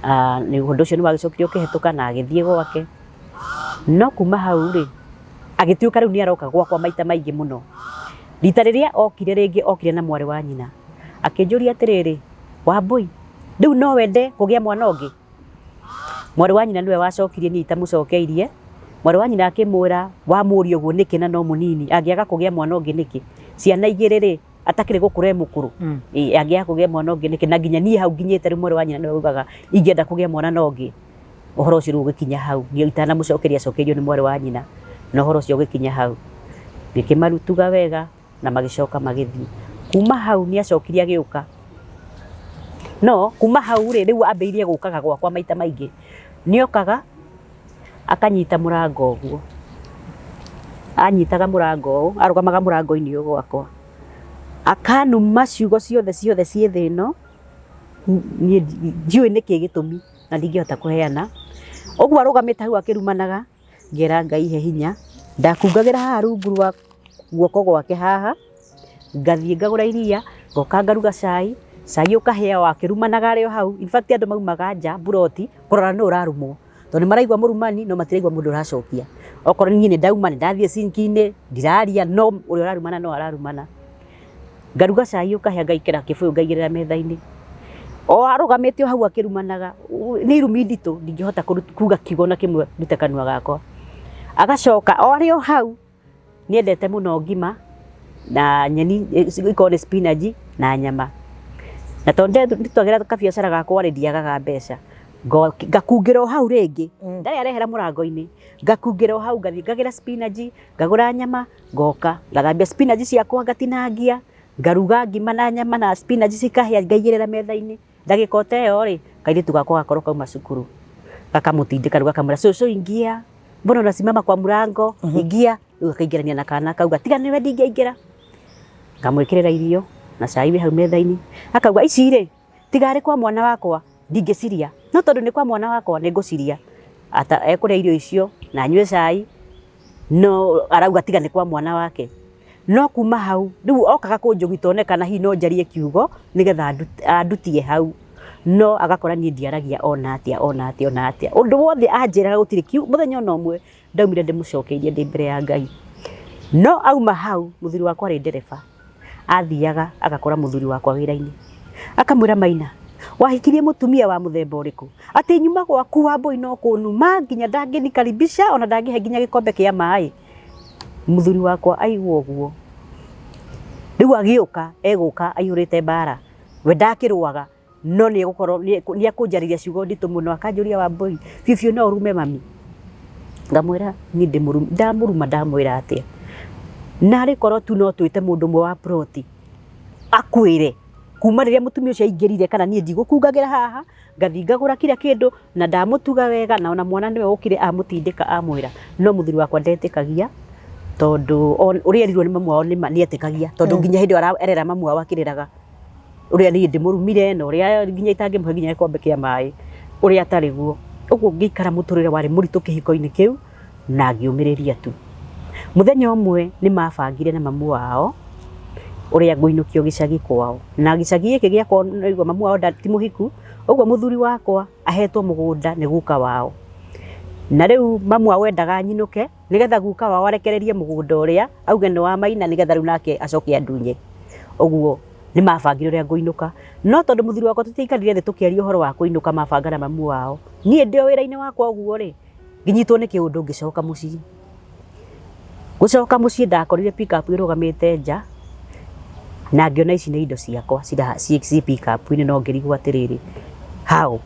Ah, nĩ ũndũ ũcio nĩ wagĩcokire ũkĩhetũka na agĩthiĩ gwake. No kuma hau rĩ, agĩtuĩka rĩu nĩ aroka gwakwa maita maingĩ mũno. Rita rĩrĩa okire rĩngĩ okire na mwarĩ wa nyina. Akĩnjũria atĩrĩrĩ, Wambũi, rĩu no wende kũgĩa mwana ũngĩ? Mwarĩ wa nyina nĩwe wacokirie niĩ itamũcokeirie. Mwarĩ wa nyina akĩmwĩra, wamũria ũguo nĩkĩ na no mũnini, angĩaga kũgĩa mwana ũngĩ nĩkĩ? Ciana igĩrĩ rĩ, atakĩrĩ gũkũra e mũkũrũ? Ĩ, angĩaga kũgĩa mwana ũngĩ nĩkĩ? Na nginya niĩ hau nginyĩte rĩu mwarĩ wa nyina nĩwe ugaga ingĩenda kũgĩa mwana na ũngĩ. Ũhoro ũcio rĩu ũgĩkinya hau, niĩ itanamũcokeria acokeirio nĩ mwarĩ wa nyina, na ũhoro ũcio ũgĩkinya hau. Ngĩkĩmarutuga wega na magĩcoka magĩthiĩ. Kuma hau nĩ acokire agĩũka, no kuma hau rĩ, rĩu ambĩrĩirie gũkaga gwakwa maita maingĩ. Nĩ okaga akanyita mũrango ũguo, anyitaga mũrango ũũ, arũgamaga mũrango-inĩ ũyũ gwakwa, akanuma ciugo ciothe ciothe ciĩ thĩ ĩno, niĩ ndiũĩ nĩkĩ gĩtũmi na ndingĩhota kũheana. Ũguo arũgamĩte hau akĩrumanaga, ngera Ngai he hinya, ndakungagĩra haha rungu rwa guoko gwake haha, ngathiĩ ngagũra iria, ngoka ngaruga cai, cai ũkahĩa o akĩrumanaga arĩ o hau. In fact andũ maumaga nja mburoti kũrora nũ ũrarumwo, tondũ nĩ maraigua mũrumani no matiraigua mũndũ ũracokia. Okorwo niĩ nĩ ndauma nĩ ndathiĩ sinki-inĩ ndiraria no ũrĩa ũrarumana no ararumana. Ngaruga cai ũkahĩa ngaikĩra kĩbũyũ ngaigĩrĩra metha-inĩ. O arũgamĩte o hau akĩrumanaga, nĩ irumi nditũ ndingĩhota kuga kiugo ona kĩmwe ndute kanua gakwa. Agacoka o arĩ o hau nĩ endete mũno ngima na nyeni ikorwo nĩ spinach na nyama. Na tondũ ndutagĩra kabiacara gakwa rĩ, ndiagaga mbeca. Ngakungĩra o hau rĩngĩ, ndarĩ arehera mũrango-inĩ, ngakungĩra o hau ngathiĩ ngagĩra spinach, ngagũra nyama, ngoka ngathambia spinach ciakwa ngatinangia, ngaruga ngima na nyama na spinach cikahĩa ngaigĩrĩra metha-inĩ. Ndagĩka o ta ĩyo rĩ, kairĩtu gakwa gakorwo kauma cukuru, gakamũtindĩka rĩu gakamwĩra cũcũ ingia, mbona unasimama kwa mlango, ingia. Rĩu gakaingĩrania na kana kau tiga nĩwe ndingĩaingĩra. Ngamwĩkĩrĩra irio na cai wĩ hau metha-inĩ, akauga ici rĩ, tiga arĩ kwa mwana wakwa ndingĩciria, no tondũ nĩ kwa mwana wakwa nĩ ngũciria. Ekũrĩa irio icio na anyue cai, no arauga tiga nĩ kwa mwana wake. No kuma hau rĩu okaga kũnjũgita one kana hihi no njarie kiugo nĩgetha andutie hau, no agakora niĩ ndiaragia ona atĩa ona atĩa ona atĩa. Ũndũ wothe anjĩraga gũtirĩ mũthenya ona ũmwe ndaumire ndĩmũcokeirie ndĩ mbere ya Ngai. No auma hau mũthuri wakwa arĩ ndereba, athiaga agakora mũthuri wakwa wĩra-inĩ, akamwĩra Maina, wahikirie mũtumia wa mũthemba ũrĩkũ? Atĩ nyuma gwaku Wambũi no kũnuma nginya ndangĩnikaribisha ona ndangĩhe nginya gĩkombe kĩa maĩ. Mũthuri wakwa aigua ũguo, rĩu agĩũka egũka aihũrĩte mbara, we ndakĩrũaga no nĩ egũkorwo nĩ ekũnjarĩria ciugo nditũ mũno, akanjũria Wambũi biũ biũ no ũrume mami? Ngamwĩra niĩ ndĩmũrume, ndamũruma ndamwĩra atĩa? Narĩ korwo tu no twĩte mũndũ ũmwe wa plot akwĩre kuma rĩrĩa mũtumia ũcio aingĩrire kana niĩ ndigũkungagĩra haha, ngathiĩ ngagũra kila kĩndũ na ndamũtuga wega na ona mwana nĩwe ũkire amũtindĩka amwĩra, no mũthuri wakwa ndetĩkagia tondũ ũrĩa erirwo nĩ mamu wao nĩ etĩkagia tondũ nginya hĩndĩ ĩyo arera mamu wao akĩrĩraga ũrĩa niĩ ndĩmũrumire na ũrĩa nginya itangĩmũhe nginya gĩkombe kĩa maĩ ũrĩa atarĩ guo. Ũguo ngĩikara mũtũrĩre warĩ mũritũ kĩhiko-inĩ kĩu na ngĩũmĩrĩria tu. Mũthenya ũmwe nĩ mabangire na mamu wao ũrĩa ngũinũkio gĩcagi kwao. Na gĩcagi gĩkĩ gĩakwa nĩguo mamu wao ti mũhiku, ũguo mũthuri wakwa ahetwo mũgũnda nĩ guka wao. Na rĩu mamu wao endaga nyinũke nĩgetha guka wao arekererie mũgũnda ũrĩa auge nĩ wa Maina nĩgetha rĩu nake acoke andunye. Ũguo nĩ mabangire ũrĩa ngũinũka. No tondũ mũthuri wakwa tũtiaikarire thĩ tũkĩaria ũhoro wa kũinũka mabanga na mamu wao, niĩ ndĩ o wĩra-inĩ wakwa ũguo rĩ, ngĩnyitwo nĩ kĩũndũ ngĩcoka mũciĩ. Gũcoka mũciĩ ndakorire pick up ĩrũgamĩte nja na ngĩona ici nĩ indo ciakwa ciĩ pick up -inĩ no ngĩrigwo atĩrĩrĩ, how?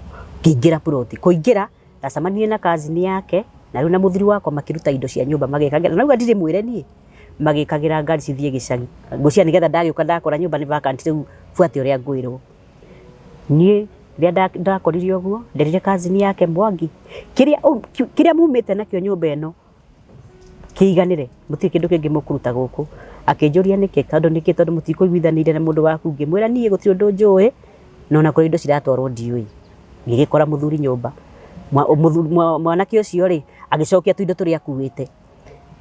Ngĩingĩra plot, kũingĩra ndacemanirie na cousin yake na rĩu na mũthuri wakwa makĩruta indo cia nyũmba magĩkagĩra, na rĩu ndirĩ mwĩre niĩ, magĩkagĩra ngari cithiĩ gĩcagi. Ngwĩciria nĩgetha ndagĩũka ndakora nyũmba nĩ vacant rĩu buate ũrĩa ngwĩrwo. Niĩ rĩrĩa ndakorire ũguo, nderire cousin yake Mwangi, kĩrĩa mumĩte nakĩo nyũmba ĩno kĩiganĩre, gũtirĩ kĩndũ kĩngĩ mũkũruta gũkũ. Akĩnjũria nĩkĩ, tondũ nĩkĩ, tondũ mũtikũiguithanĩire na mũndũ waku. Ngĩmwĩra niĩ gũtirĩ ũndũ njũĩ, na ona kũrĩa indo ciratwarwo ndiũĩ. Ngĩgĩkora mũthuri nyũmba, mwanake ũcio rĩ, agĩcokia tũindo tũrĩa akuĩte.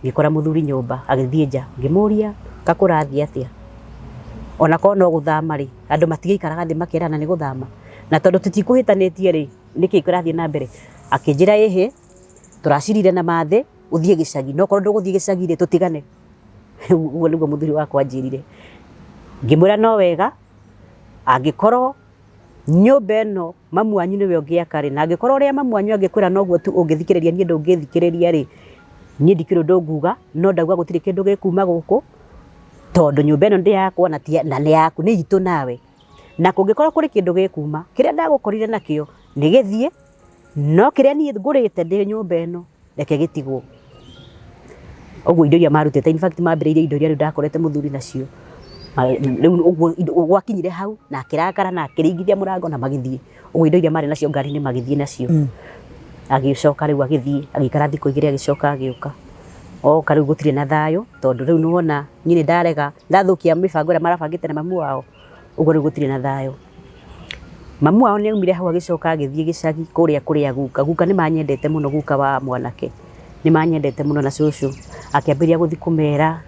Ngĩkora mũthuri nyũmba agĩthiĩ nja, ngĩmũria ka kũrathiĩ atĩa? Ona korwo no gũthama rĩ, andũ matigĩikaraga thĩ makerana nĩ gũthama? Na tondũ tũtikũhĩtanĩtie rĩ, nĩkĩ kĩrathiĩ na mbere? Akĩnjĩra ĩhĩ, tũracirire na mathĩ ũthiĩ gĩcagi, no korwo ndũgũthiĩ gĩcagi rĩ, tũtigane. Ũguo nĩguo mũthuri wakwa anjĩrire. Ngĩmwĩra no wega, angĩkorwo nyũmba ĩno mamu wanyu nĩwe ũngĩaka rĩ, na angĩkorwo ũrĩa mamu wanyu angĩkwĩra noguo tu ũngĩthikĩrĩria niĩ ndũngĩthikĩrĩria rĩ, niĩ ndikĩrĩ ũndũ nguga, no ndauga gũtirĩ kĩndũ gĩkuma gũkũ, tondũ nyũmba ĩno nĩ yakwa na ti na nĩ yaku, nĩ itũ nawe. Na kũngĩkorwo kũrĩ kĩndũ gĩkuma, kĩrĩa ndagũkorire nakĩo nĩ gĩthiĩ, no kĩrĩa niĩ ngũrĩte ndĩ nyũmba ĩno, reke gĩtigwo. Ũguo indo iria marutĩte in fact mambĩrĩirie indo iria rĩu ndakorete mũthuri nacio. Rĩu ũguo gwakinyire hau na akĩrakara na akĩringithia mũrango na magĩthiĩ. Ũguo indo iria marĩ nacio ngari-inĩ magĩthiĩ nacio. Agĩcoka rĩu agĩthiĩ agĩikara thikũ igĩrĩ agĩcoka agĩũka. Oka rĩu gũtirĩ na thayũ tondũ rĩu nĩwona niĩ nĩ ndarega ndathũkia mĩbango ĩrĩa marabangĩte na mamu wao. Ũguo rĩu gũtirĩ na thayũ. Mamu wao nĩ aumire hau agĩcoka agĩthiĩ gĩcagi kũrĩa kũrĩa guka. Guka nĩ manyendete mũno guka wa mwanake, nĩ manyendete mũno na cũcũ. Akĩambĩrĩria gũthiĩ kũmera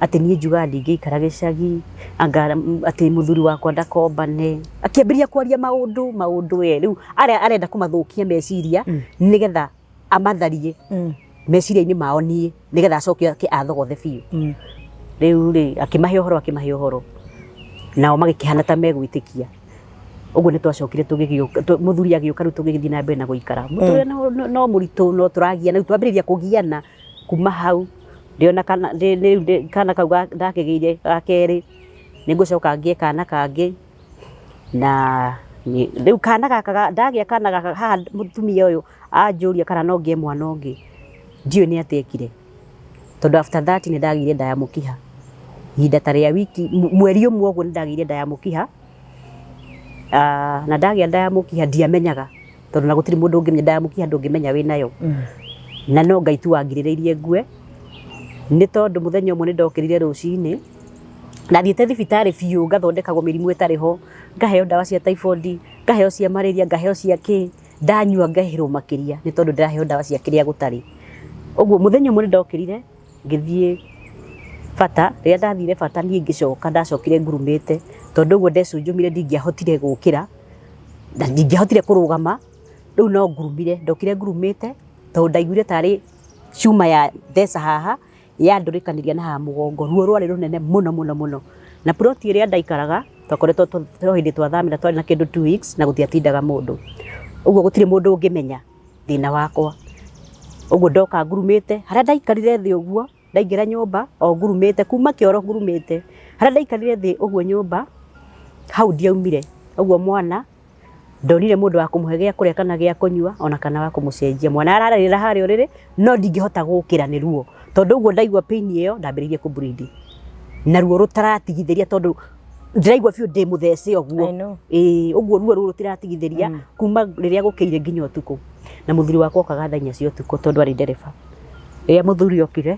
atĩ niĩ njugaga ndingĩikara gĩcagi, anga atĩ mũthuri wakwa ndakombane. Akĩambĩrĩria kwaria maũndũ maũndũ we rĩu arenda kũmathũkia meciria nĩgetha amatharie meciria-inĩ mao niĩ nĩgetha acoke ake athogothe biũ. Rĩu rĩ akĩmahe ũhoro akĩmahe ũhoro nao magĩkĩhana ta megwĩtĩkia. Ũguo nĩ twacokire tũgĩgĩũka mũthuri agĩũka rĩu tũgĩgĩthiĩ na mbere na gũikara. Mũtũrĩre no mũritũ no tũragiana rĩu twambĩrĩria kũgiana kuma hau ndĩona kana rĩu kana kau ndakĩgĩire ga kerĩ nĩ ngũcoka ngĩe kana kangĩ na rĩu kana gaka ndagĩa kana gaka haha mũtumia ũyũ anjũria kana no ngĩe mwana ũngĩ, ndiũĩ nĩ atĩa ekire. Tondũ after that nĩ ndagĩire nda ya mũkiha. Ihinda ta rĩa wiki, mweri ũmwe ũguo nĩ ndagĩire nda ya mũkiha. Na ndagĩa nda ya mũkiha ndiamenyaga, tondũ ona gũtirĩ mũndũ ũngĩmenya nda ya mũkiha ndũngĩmenya wĩnayo. Na no Ngai tu wangirĩrĩirie ngue, nĩ tondũ mũthenya ũmwe nĩ ndokĩrire rũcinĩ, ndathiĩte thibitarĩ biũ ngathondekagwo mĩrimũ ĩtarĩ ho, ngaheo ndawa cia typhoid, ngaheo cia malaria, ngaheo cia kĩ. Ndanyua ngehĩrwo makĩria nĩ tondũ ndĩraheo ndawa cia kĩrĩa gũtarĩ. Ũguo mũthenya ũmwe nĩ ndokĩrire ngĩthiĩ bata, rĩrĩa ndathire bata niĩ ngĩcoka ndacokire ngurumĩte tondũ ũguo ndecunjumire ndingĩahotire gũkĩra na ndingĩahotire kũrũgama, rĩu no ngurumire, ndokire ngurumĩte tondũ ndaiguire tarĩ cuma ya theca haha yandũrĩkanĩria na haha mũgongo, ruo rwarĩ rũnene mũno mũno mũno. Na plot ĩrĩa ndaikaraga twakoretwo no hĩndĩ twathamĩra twarĩ na kĩndũ 2 weeks na gũtiatindaga mũndũ. Ũguo gũtirĩ mũndũ ũngĩmenya thĩna wakwa. Ũguo ndoka ngurumĩte, harĩa ndaikarire thĩ ũguo, ndaingĩra nyũmba o ngurumĩte, kuma kĩoro ngurumĩte, harĩa ndaikarire thĩ ũguo nyũmba, hau ndiaumire. Ũguo mwana ndonire mũndũ wa kũmũhe gĩa kũrĩa kana gĩa kũnyua ona kana wa kũmũcenjia. Mwana ararĩrĩra harĩa ũrĩrĩ no ndingĩhota gũkĩra nĩ ruo tondũ ũguo ndaigua pain ĩyo ndambĩrĩirie kũ bleed na ruo rũtaratigithĩria tondũ ndĩraigua biũ ndĩ mũthece ũguo. I know. Ĩĩ ũguo ruo rũu rũtiratigithĩria kuma rĩrĩa gũkĩire nginya ũtukũ. Na mũthuri wakwa okaga thaa inya cia ũtukũ tondũ arĩ ndereba. Rĩrĩa mũthuri okire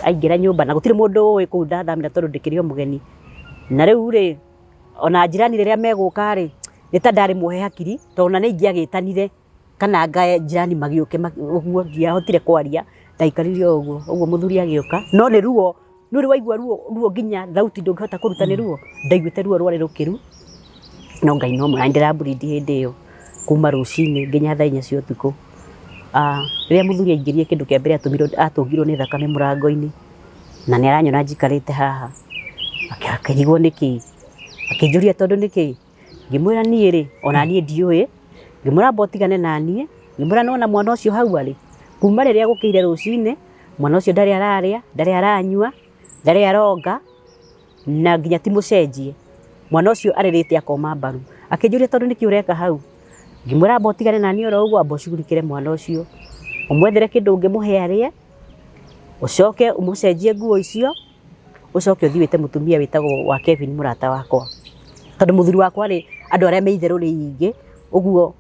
aingĩra nyũmba na gũtirĩ mũndũ ũĩ kũu ndathamĩra tondũ ndĩkĩrĩ o mũgeni. Na rĩu rĩ ona njirani rĩrĩa megũka rĩ, nĩ ta ndarĩ muohe hakiri tondũ ona nĩ ingĩagĩtanire kana ngae njirani magĩũke ũguo ndiahotire kwaria ndaikarire o ũguo, ũguo mũthuri agĩũka no nĩ ruo, nĩ ũrĩ waigua ruo ruo nginya thauti ndũngĩhota kũruta nĩ ruo, ndaiguĩte ruo rwarĩ rũkĩru no Ngai no mwega, na nĩ ndĩra bleed hĩndĩ ĩyo kuma rũcinĩ nginya thaa inya cia ũtukũ. Rĩrĩa mũthuri aingĩrire kĩndũ kĩa mbere atũngirwo nĩ thakame mũrango-inĩ na nĩ aranyona njikarĩte haha, akĩrigwo nĩkĩ, akĩnjũria tondũ nĩkĩ, ngĩmwĩra niĩ rĩ ona niĩ ndiũĩ, ngĩmwĩra amba ũtigane na niĩ, ngĩmwĩra nĩwona mwana ũcio hau arĩ, kuma rĩrĩa gũkĩire rũcinĩ, mwana ũcio ndarĩ ararĩa, ndarĩ aranyua, ndarĩ aronga, na nginya ti mũcenjie, mwana ũcio arĩrĩte akoma mbaru. Akĩnjũria tondũ nĩkĩ ũreka hau, ngĩmwĩra amba ũtigane na niĩ oro ũguo, amba ũcugurikĩre mwana ũcio, ũmwethere kĩndũ ũngĩmũhe arĩe, ũcoke ũmũcenjie nguo icio, ũcoke ũthiĩ wĩte mũtumia wĩtagwo wa Kevin mũrata wakwa. Tondũ mũthuri wakwa rĩ, andũ arĩa me itherũ nĩ aingĩ, ũguo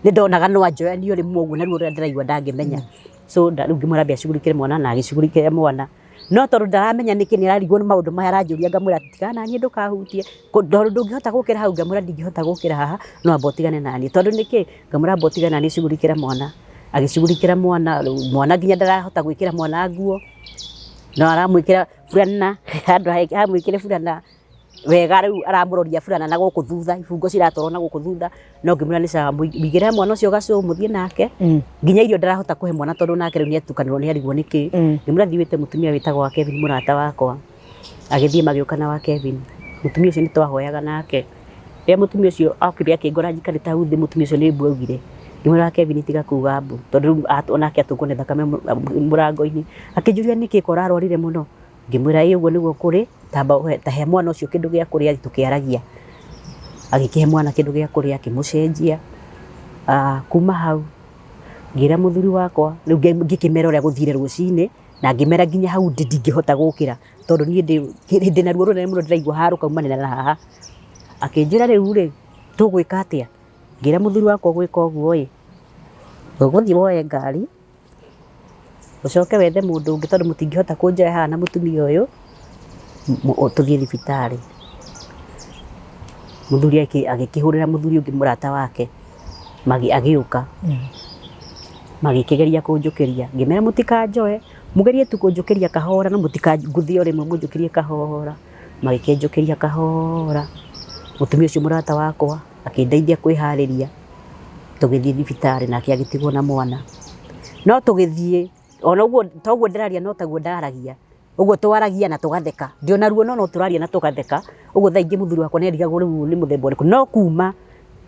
nĩ ndonaga no anjoyanie o rĩmwe ũguo na ruo rũrĩa ndĩraigua ndangĩmenya. So rĩu ngĩmwĩra ambe acugurikĩre mwana na agĩcugurikĩra mwana. No tondũ ndaramenya nĩkĩ nĩ ararigwo nĩ maũndũ maya aranjũria, ngamwĩra tigana naniĩ ndũkahutie, tondũ ndũngĩhota gũkĩra hau, ngamwĩra ndingĩhota gũkĩra haha, no amba ũtigane naniĩ. Tondũ nĩkĩ? Ngamwĩra amba ũtigane naniĩ cugurikĩra mwana. Agĩcugurikĩra mwana, rĩu mwana nginya ndarahota gwĩkĩra mwana nguo, no aramwĩkĩra burana, handũ amwĩkĩre burana wega rĩu aramũroria burana na gũkũ thutha, ibungo ciratwarwo na gũkũ thutha, no ngĩmwĩra nĩ sawa, mũigĩre mwana ũcio gacũũ mũthiĩ nake, nginya irio ndarahota kũhe mwana tondũ nake rĩu nĩatukanĩrwo nĩarigwo nĩkĩ. Ngĩmwĩra thiĩ wĩte mũtumia wĩtagwo wa Kevin mũrata wakwa. Agĩthiĩ magĩũka na wa Kevin. Mũtumia ũcio nĩtwahoyaga nake. Rĩrĩa mũtumia ũcio okire akĩngora njikarĩte hau thĩ, mũtumia ũcio nĩ mbu augire. Ngĩmwĩra wa Kevin tiga kuga mbu, tondũ rĩu onake atũngwo nĩ thakame mũrango-inĩ. Akĩnjũria nĩkĩ ko ũrarwarire mũno? Ngĩmwĩra ĩĩ ũguo nĩguo kũrĩ, tamba ta he mwana ũcio kĩndũ gĩa kũrĩa tũkĩaragia. Agĩkĩhe mwana kĩndũ gĩa kũrĩa akĩmũcenjia. Kuma hau ngĩra mũthuri wakwa, rĩu ngĩkĩmera ũrĩa gũthire rũcinĩ, na ngĩmera nginya hau ndĩ ndingĩhota gũkĩra tondũ niĩ ndĩna ruo rũnene mũno ndĩraigua haha rũkaumanĩra na haha. Akĩnjĩra rĩu rĩ, tũgwĩka atĩa? Ngĩra mũthuri wakwa ũgwĩka ũguo ĩ, ũgũthiĩ woe ngari, Ũcoke wethe mũndũ ũngĩ tondũ mũtingĩhota kũnjoya haha na mũtumia ũyũ, tũthiĩ thibitarĩ. Mũthuri agĩkĩhũrĩra mũthuri ũngĩ mũrata wake, agĩũka. Magĩkĩgeria kũnjũkĩria, ngĩmera mũtikanjoe, mũgerie tu kũnjũkĩria kahora no mũtikangũthe o rĩmwe mũnjũkĩrie kahora. Magĩkĩnjũkĩria kahora, mũtumia ũcio mũrata wakwa akĩndeithia kwĩharĩria. Tũgĩthiĩ thibitarĩ nake agĩtigwo na mwana. No tũgĩthiĩ, ona ũguo toguo ndĩraria no taguo ndaragia, ũguo twaragia na tũgatheka, ndĩ ona ruo no no tũraria na tũgatheka, ũguo thaa ingĩ mũthuri wakwa nĩ arigagwo rĩu nĩ mũthemba ũrĩkũ, no kuma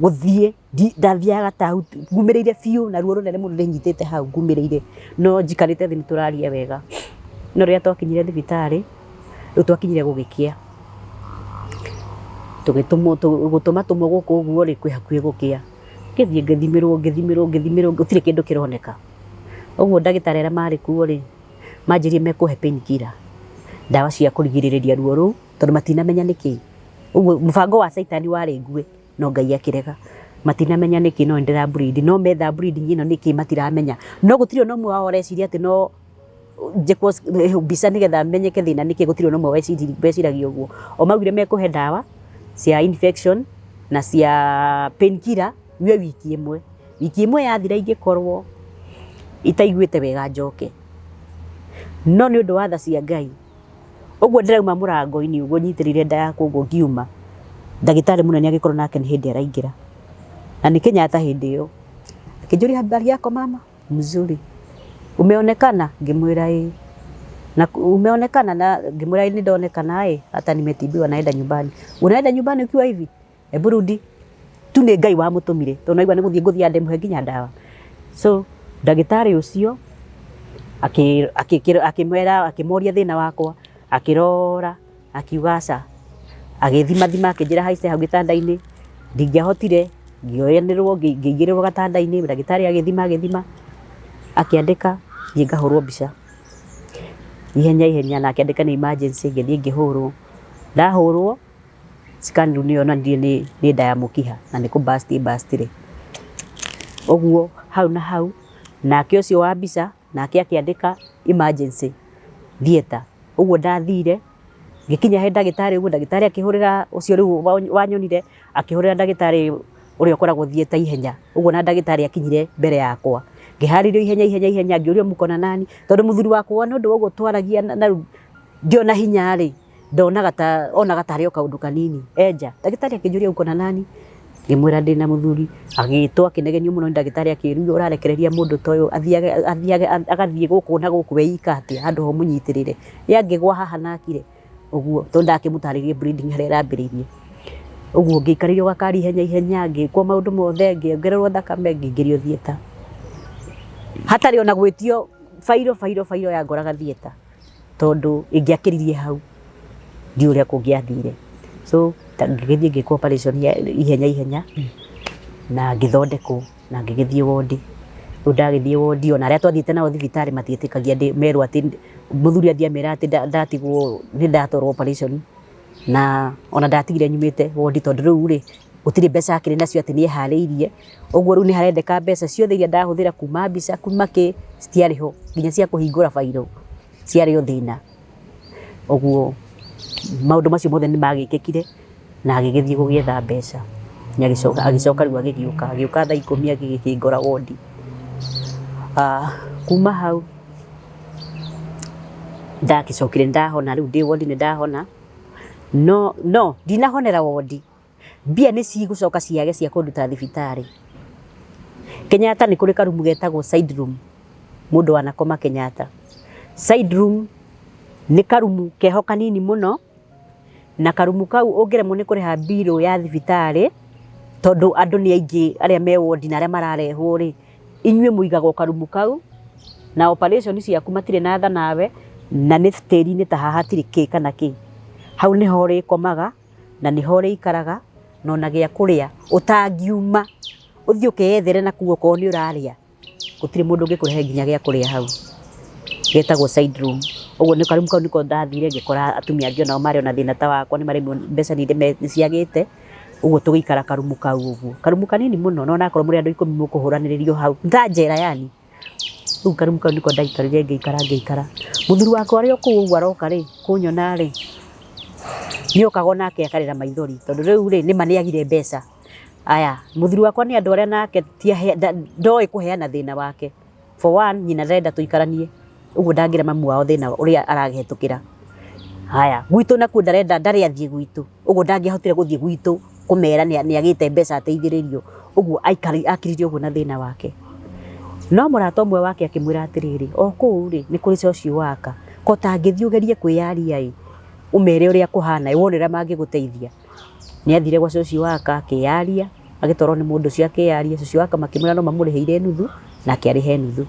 gũthiĩ ndathiaga ta ngumĩrĩire biũ na ruo rũnene mũno rũnyitĩte hau ngumĩrĩire, no njikarĩte thĩ nĩ tũraria wega. No rĩrĩa twakinyire thibitarĩ, rĩu twakinyire gũgĩkĩa. Tũgĩtũmwo gũtũma tũmwo gũkũ ũguo rĩ, kwĩ hakuhĩ gũkĩa. Ngĩthiĩ ngĩthimĩrwo ngĩthimĩrwo ngĩthimĩrwo gũtirĩ kĩndũ kĩroneka. Ũguo ndagĩtarĩ arĩa marĩ kuo rĩ, manjĩrire mekũhe pain killer, ndawa cia kũrigĩrĩria ruo rũu tondũ matinamenya nĩkĩ. Ũguo mũbango wa caitani warĩ ngue no Ngai akĩrega. Matinamenya nĩkĩ no nĩ ndĩra bleed, no metha bleeding ĩno nĩkĩ matiramenya. No gũtirĩ ona ũmwe wao ũreciria atĩ no njĩkwo mbica nĩgetha menyeke thĩna nĩkĩ gũtirĩ ona ũmwe weciragia ũguo. O maugire mekũhe ndawa cia infection na cia pain killer nyue wiki ĩmwe. Wiki ĩmwe yathira ingĩkorwo itaiguĩte wega njoke. No nĩ ũndũ wa tha cia Ngai, ũguo ndĩrauma mũrango-inĩ ũguo nyitĩrĩire nda yakwa ũguo ngiuma, ndagĩtarĩ mũnene agĩkorwo nake nĩ hĩndĩ araingĩra. Na nĩ Kenyatta hĩndĩ ĩyo. Akĩnjũria habari yako mama? Mzuri. Umeonekana? Ngĩmwĩra ĩĩ. Na umeonekana? Na ngĩmwĩra ĩĩ nĩndonekana ĩ, hata nimetibiwa naenda nyumbani. Unaenda nyumbani ukiwa hivi? Hebu rudi. Tu nĩ Ngai wamũtũmire tondũ naigua nĩ gũthiĩ ngũthiĩ ndĩmũhe nginya ndawa. So ndagĩtarĩ ũcio akĩmwĩra akĩmũria thĩna wakwa, akĩrora akiuga aca. Agĩthimathima akĩnjĩra haice hau gĩtanda-inĩ, ndingĩahotire ngĩoyanĩrwo ngĩigĩrĩrwo gatanda-inĩ, ndagĩtarĩ agĩthima agĩthima, akĩandĩka thiĩ ngahũrwo mbica ihenya ihenya na akĩandĩka nĩ emergency ngĩthiĩ ngĩhũrwo. Ndahũrwo scan rĩu nĩ yonanirie nĩ nda ya mũkiha na nĩ kũ burst ĩ burst ire. Ũguo hau na hau nake ũcio wa mbica nake akĩandĩka emergency theatre. Ũguo ndathire ngĩkinya he ndagĩtarĩ ũguo, ndagĩtarĩ akĩhũrĩra ũcio rĩu wanyonire, akĩhũrĩra ndagĩtarĩ ũrĩa ũkoragwo theatre ihenya, ũguo na ndagĩtarĩ akinyire mbere yakwa. Ngĩharĩrio ihenya ihenya ihenya, ngĩũrio mũko na nani, tondũ mũthuri wakwa nĩ ũndũ wa ũguo twaragia na rĩu ndiona hinya rĩ, ndonaga ta onaga tarĩ o kaũndũ kanini enja. Ndagĩtarĩ akĩnjũria uko na nani? Ngĩmwĩra ndĩna mũthuri, agĩtwo akĩnegenio mũno nĩ ndagĩtarĩ akĩrwo ũrarekereria mũndũ ta ũyũ athiage athiage agathiĩ gũkũ na gũkũ we ika atĩa handũ ha ũmũnyitĩrĩre. Ye angĩgwa haha na akire ũguo tondũ ndakĩmũtarĩirie bleeding harĩa ĩrambĩrĩirie. Ũguo ngĩikarĩrio gakari ihenya ihenya, ngĩkwo maũndũ mothe, ngĩongererwo thakame, ngĩingĩrio theatre. Hatarĩ ona gwĩtio bairo bairo bairo yangoraga theatre tondũ ĩngĩakĩririe hau ndiũĩ ũrĩa kũngĩathire. So ngĩgĩthiĩ ngĩkwo operation ihenya ihenya na ngĩthondekwo na ngĩgĩthiĩ wondi. Rĩu ndagĩthiĩ wondi ona arĩa twathiĩte nao thibitarĩ matietĩkagia merwo atĩ mũthuri athiĩ amera atĩ ndatigwo nĩ ndatwarwo operation na ona ndatigire nyumĩte wondi tondũ rĩu rĩ gũtirĩ mbeca akĩrĩ nacio atĩ nĩ eharĩirie. Ũguo rĩu nĩ harendeka mbeca ciothe iria ndahũthĩra kuma mbica kuma kĩ citiarĩ ho nginya cia kũhingũra bairo ciarĩ o thĩna. Ũguo maũndũ macio mothe nĩ magĩkĩkire na agĩgĩthiĩ gũgĩetha mbeca. Nĩ agĩcoka agĩcoka rĩu agĩgĩũka, agĩũka thaa 10 agĩgĩkĩngora wondi. Kuma hau ndagĩcokire ndahona, rĩu ndĩ wondi nĩ ndahona, no no ndinahonera wondi, mbia nĩ cigũcoka ciage cia kũnduta thibitarĩ. Kenyatta nĩ kũrĩ karumu getagwo side room, mũndũ wanakoma Kenyatta. Side room nĩ karumu keho kanini mũno, na karumu kau ũngĩremwo nĩ kũrĩha mbirũ ya thibitarĩ, tondũ andũ nĩ aingĩ arĩa me wondi na arĩa mararehwo rĩ, inyuĩ mũigagwo karumu kau, na operation ciaku matirĩ na tha nawe, na nĩ tĩri-inĩ ta haha hatirĩ kĩ kana kĩ. Hau nĩho ũrĩkomaga, na nĩho ũrĩikaraga, na ona gĩa kũrĩa ũtangiuma ũthiĩ ũkeyethere nakuo okorwo nĩ ũrarĩa, gũtirĩ mũndũ ũngĩkũrehe nginya gĩa kũrĩa hau. Getagwo side room. Ũguo nĩ karumu kau nĩko ndathire ngĩkora atumia angĩ onao marĩ ona thĩna ta wakwa, nĩ maremwo mbeca nĩ ciagĩte, ũguo tũgĩikara karumu kau ũguo. Karumu kanini mũno na onakorwo mũrĩ andũ 10 mũkũhũranĩrĩrio hau, ta njera yani. Rĩu karumu kau nĩko ndaikarire ngĩikara ngĩikara. Mũthuri wakwa arĩ o kũu ũguo aroka rĩ, kũnyona rĩ, nĩ okaga onake akarĩra maithori tondũ rĩu rĩ, nĩma nĩ agire mbeca. Aya, mũthuri wakwa nĩ andũ arĩa nake ndoĩ kũheana thĩna wake. For one, nyina ndarenda tũikaranie, ũguo ndangĩra mamu wao thĩna ũrĩa arahĩtũkĩra. Haya, gwitũ nakuo ndarenda ndarĩ athiĩ gwitũ, ũguo ndangĩahotire gũthiĩ gwitũ kũmera nĩ agĩte mbeca ateithĩrĩrio, ũguo akirire ũguo na thĩna wake. No mũrata ũmwe wake akĩmwĩra atĩrĩrĩ, o kũu rĩ, nĩ kũrĩ social worker, ko ũtangĩthiĩ ũgerie kwĩyaria ĩ, ũmere ũrĩa kũhana ĩ, wone ũrĩa mangĩgũteithia. Nĩ athire gwa social worker akĩyaria, agĩtwarwo nĩ mũndũ ũcio akĩyaria, social worker makĩmwĩra no mamũrĩhĩire nuthu, nake arĩhe nuthu.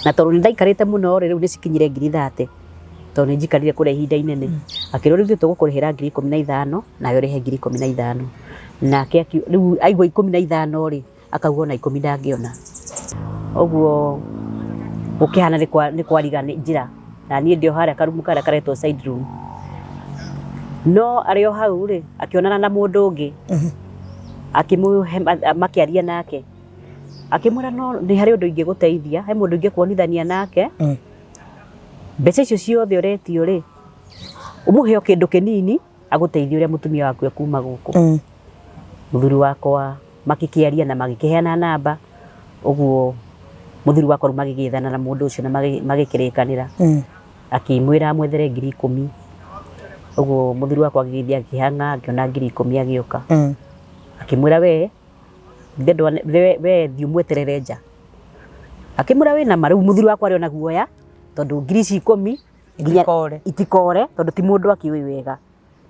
Na tondũ nĩ ndaikarĩte mũno rĩ, rĩu nĩ cikinyire ngiri 30, tondũ nĩ njikarire kũrĩa ihinda inene. Akĩrwo rĩu ithuĩ tũgũkũrĩhĩra ngiri 15, nawe ũrĩhe ngiri 15. Nake rĩu aigua 15 rĩ, akauga ona 10 ndangĩona. Ũguo gũkĩhana nĩ kwariga njĩra, na niĩ ndĩ o harĩa karumu karĩa karetwo side room. No arĩ o hau rĩ, akĩonana na mũndũ ũngĩ, akĩmũhe makĩaria nake, akĩmwĩra no nĩ harĩ ũndũ ingĩgũteithia, he mũndũ ingĩkuonithania nake, mbeca icio ciothe ũretio rĩ, ũmũhe o kĩndũ kĩnini, agũteithie ũrĩa mũtumia waku ekuma gũkũ. Mũthuri wakwa makĩkĩaria na magĩkĩheana namba, ũguo mũthuri wakwa rĩu magĩgĩethana na mũndũ ũcio na magĩkĩrĩkanĩra. Akĩmwĩra amwethere ngiri 10. Ũguo mũthuri wakwa agĩgĩthiĩ akĩhang'a akĩona ngiri 10 agĩũka. Akĩmwĩra we, we thiĩ ũmweterere nja. Akĩmwĩra wĩna ma, rĩu mũthuri wakwa arĩ ona guoya, tondũ ngiri ici 10 nginya Itikore. itikore, tondũ ti mũndũ akĩũĩ wega.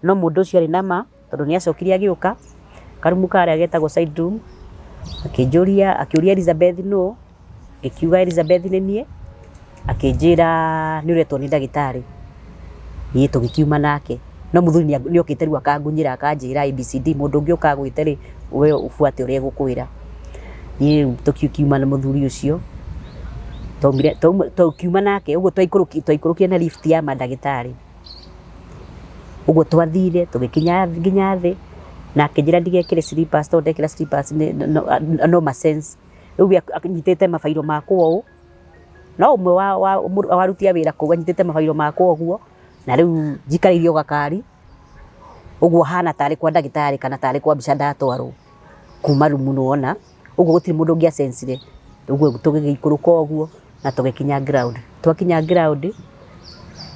No mũndũ ũcio arĩ na ma, tondũ nĩ acokire agĩũka, karumu karĩa getagwo side room, akĩnjũria, akĩũria Elizabeth nũ, ngĩkiuga Elizabeth nĩ niĩ, akĩnjĩra nĩ ũretwo nĩ ndagĩtarĩ. Niĩ tũgĩkiuma nake, no mũthuri nĩ okĩte rĩu akangunyĩra akanjĩra ABCD, mũndũ ũngĩ ũka agwĩte rĩ, we ũbuate ũrĩa egũkwĩra. Niĩ rĩu tũkiuma na mũthuri ũcio, tũkiuma nake, ũguo twaikũrũkire na lift ya mandagĩtarĩ. Ũguo twathire tũgĩkinya nginya thĩ, na akĩnjĩra ndigekĩre slippers tondũ ndekĩra slippers no ma sense. Rĩu we anyitĩte mabairo makwa ũũ, no ũmwe wa aruti a wĩra kũu anyitĩte mabairo makwa ũguo, na rĩu njikarĩire o gakari, ũguo hana tarĩ kwa ndagĩtarĩ kana tarĩ kwa mbica ndatwarwo kuma rumu nĩwona, ũguo gũtirĩ mũndũ ũngĩa sense ire, ũguo tũgĩgĩikũrũka ũguo na tũgĩkinya ground. Twakinya ground,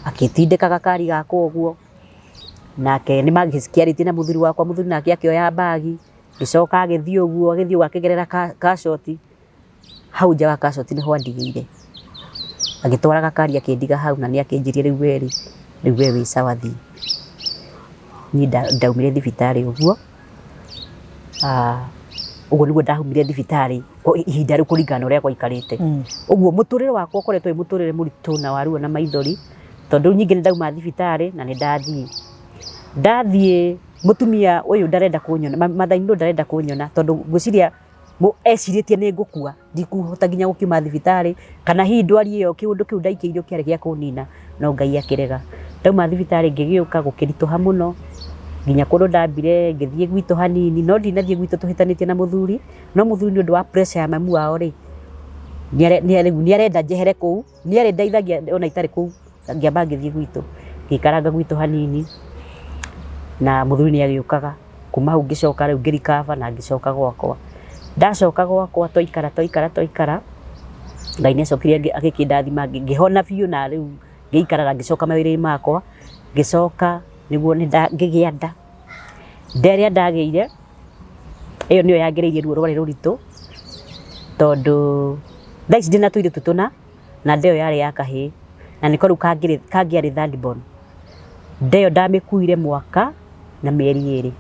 akĩtindĩka gakari gakwa ũguo, nake nĩ magĩkĩarĩtie na mũthuri wakwa, mũthuri nake akĩoya bagi, agĩcoka agĩthiĩ ũguo, agĩthiĩ ũguo akĩgerera kacoti, hau nja wa kacoti nĩho andigĩire. Agĩtwara gakari akĩndiga hau na nĩ akĩnjĩrire rĩu we rĩ, rĩu we wĩ sawa thiĩ. Niĩ ndaumire thibitarĩ ũguo, ũguo nĩguo ndaumire thibitarĩ ihinda rĩu kũringana na ũrĩa gwaikarĩte. Ũguo mũtũrĩre wakwa ũkoretwo wĩ mũtũrĩre mũritũ na wa ruo na maithori, tondũ rĩu ningĩ nĩ ndauma thibitarĩ na nĩ ndathiĩ. Ndathiĩ mũtumia ũyũ ndarenda kũnyona, mother in law ndarenda kũnyona tondũ ngwĩciria ecirĩtie nĩ ngũkua, ndikũhota nginya gũkiuma thibitarĩ, kana hihi ndwari ĩyo kĩũndũ kĩu ndaikĩirio kĩarĩ gĩa kũnina, no Ngai akĩrega. Ndauma thibitarĩ ngĩgĩũka gũkĩritũha mũno, nginya kũndũ ndambire ngĩthiĩ gwitũ hanini, no ndinathiĩ gwitũ tũhĩtanĩtie na mũthuri, no mũthuri nĩ ũndũ wa pressure ya mamu wao rĩ, rĩu nĩ arenda njehere kũu, nĩ arĩndeithagia ona itarĩ kũu, ngĩamba ngĩthiĩ gwitũ. Ngĩikaranga gwitũ hanini na mũthuri nĩ agĩũkaga. Kuma hau ngĩcoka rĩu ngĩ recover na ngĩcoka gwakwa. Ndacoka gwakwa twaikara twaikara twaikara, Ngai nĩ acokire agĩkĩndathima ngĩhona biũ na rĩu ngĩikara na ngĩcoka mawĩra-inĩ makwa. Ngĩcoka nĩguo ngĩgĩa nda. Nda ĩrĩa ndagĩire, ĩyo nĩyo yangereirie ruo rwarĩ rũritũ, tondũ thaa ici ndĩna tũirĩtu tũna, na nda ĩyo yarĩ ya kahĩĩ, na nĩko rĩu kangĩarĩ third born. Nda ĩyo ndamĩkuire mwaka na mĩeri ĩrĩ.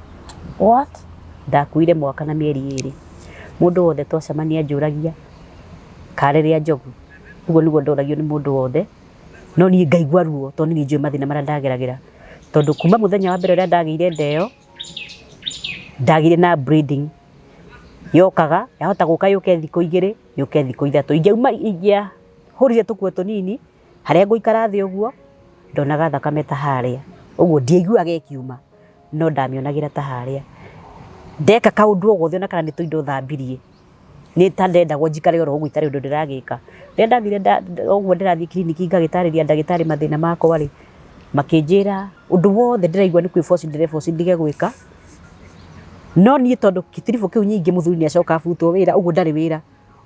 What? Ndakuire mwaka na mĩeri ĩrĩ. Mũndũ wothe twacemania anjũragia karĩ rĩa njogu. Ũguo nĩguo ndoragio nĩ mũndũ wothe, no niĩ ngaigua ruo tondũ nĩ niĩ njũĩ mathĩna marĩa ndageragĩra. Tondũ kuma mũthenya wa mbere ũrĩa ndagĩire nda ĩyo, ndagĩire na bleeding. Yokaga, yahota gũka yũke thikũ igĩrĩ, yũke thikũ ithatũ. Ingĩauma ingĩahũrire tũkuo tũnini, harĩa ngũikara thĩ ũguo, ndonaga thakame ta harĩa. Ũguo ndiaiguaga ĩkiuma, no ndamĩonagĩra ta harĩa. Ndeka kaũndũ o gothe ona kana nĩ tũindo thambirie, nĩ ta ndendagwo njikare oro ũguo itarĩ ũndũ ndĩragĩka. Rĩrĩa ndathire ũguo ndĩrathiĩ kiriniki ngagĩtarĩria ndagĩtarĩ mathĩna makwa rĩ, makĩnjĩra ũndũ wothe ndĩraigua nĩ kwĩ force ndĩre force ndige gwĩka. No niĩ tondũ gĩtiribũ kĩu nyingĩ mũthuri nĩ acoka abutwo wĩra ũguo ndarĩ wĩra.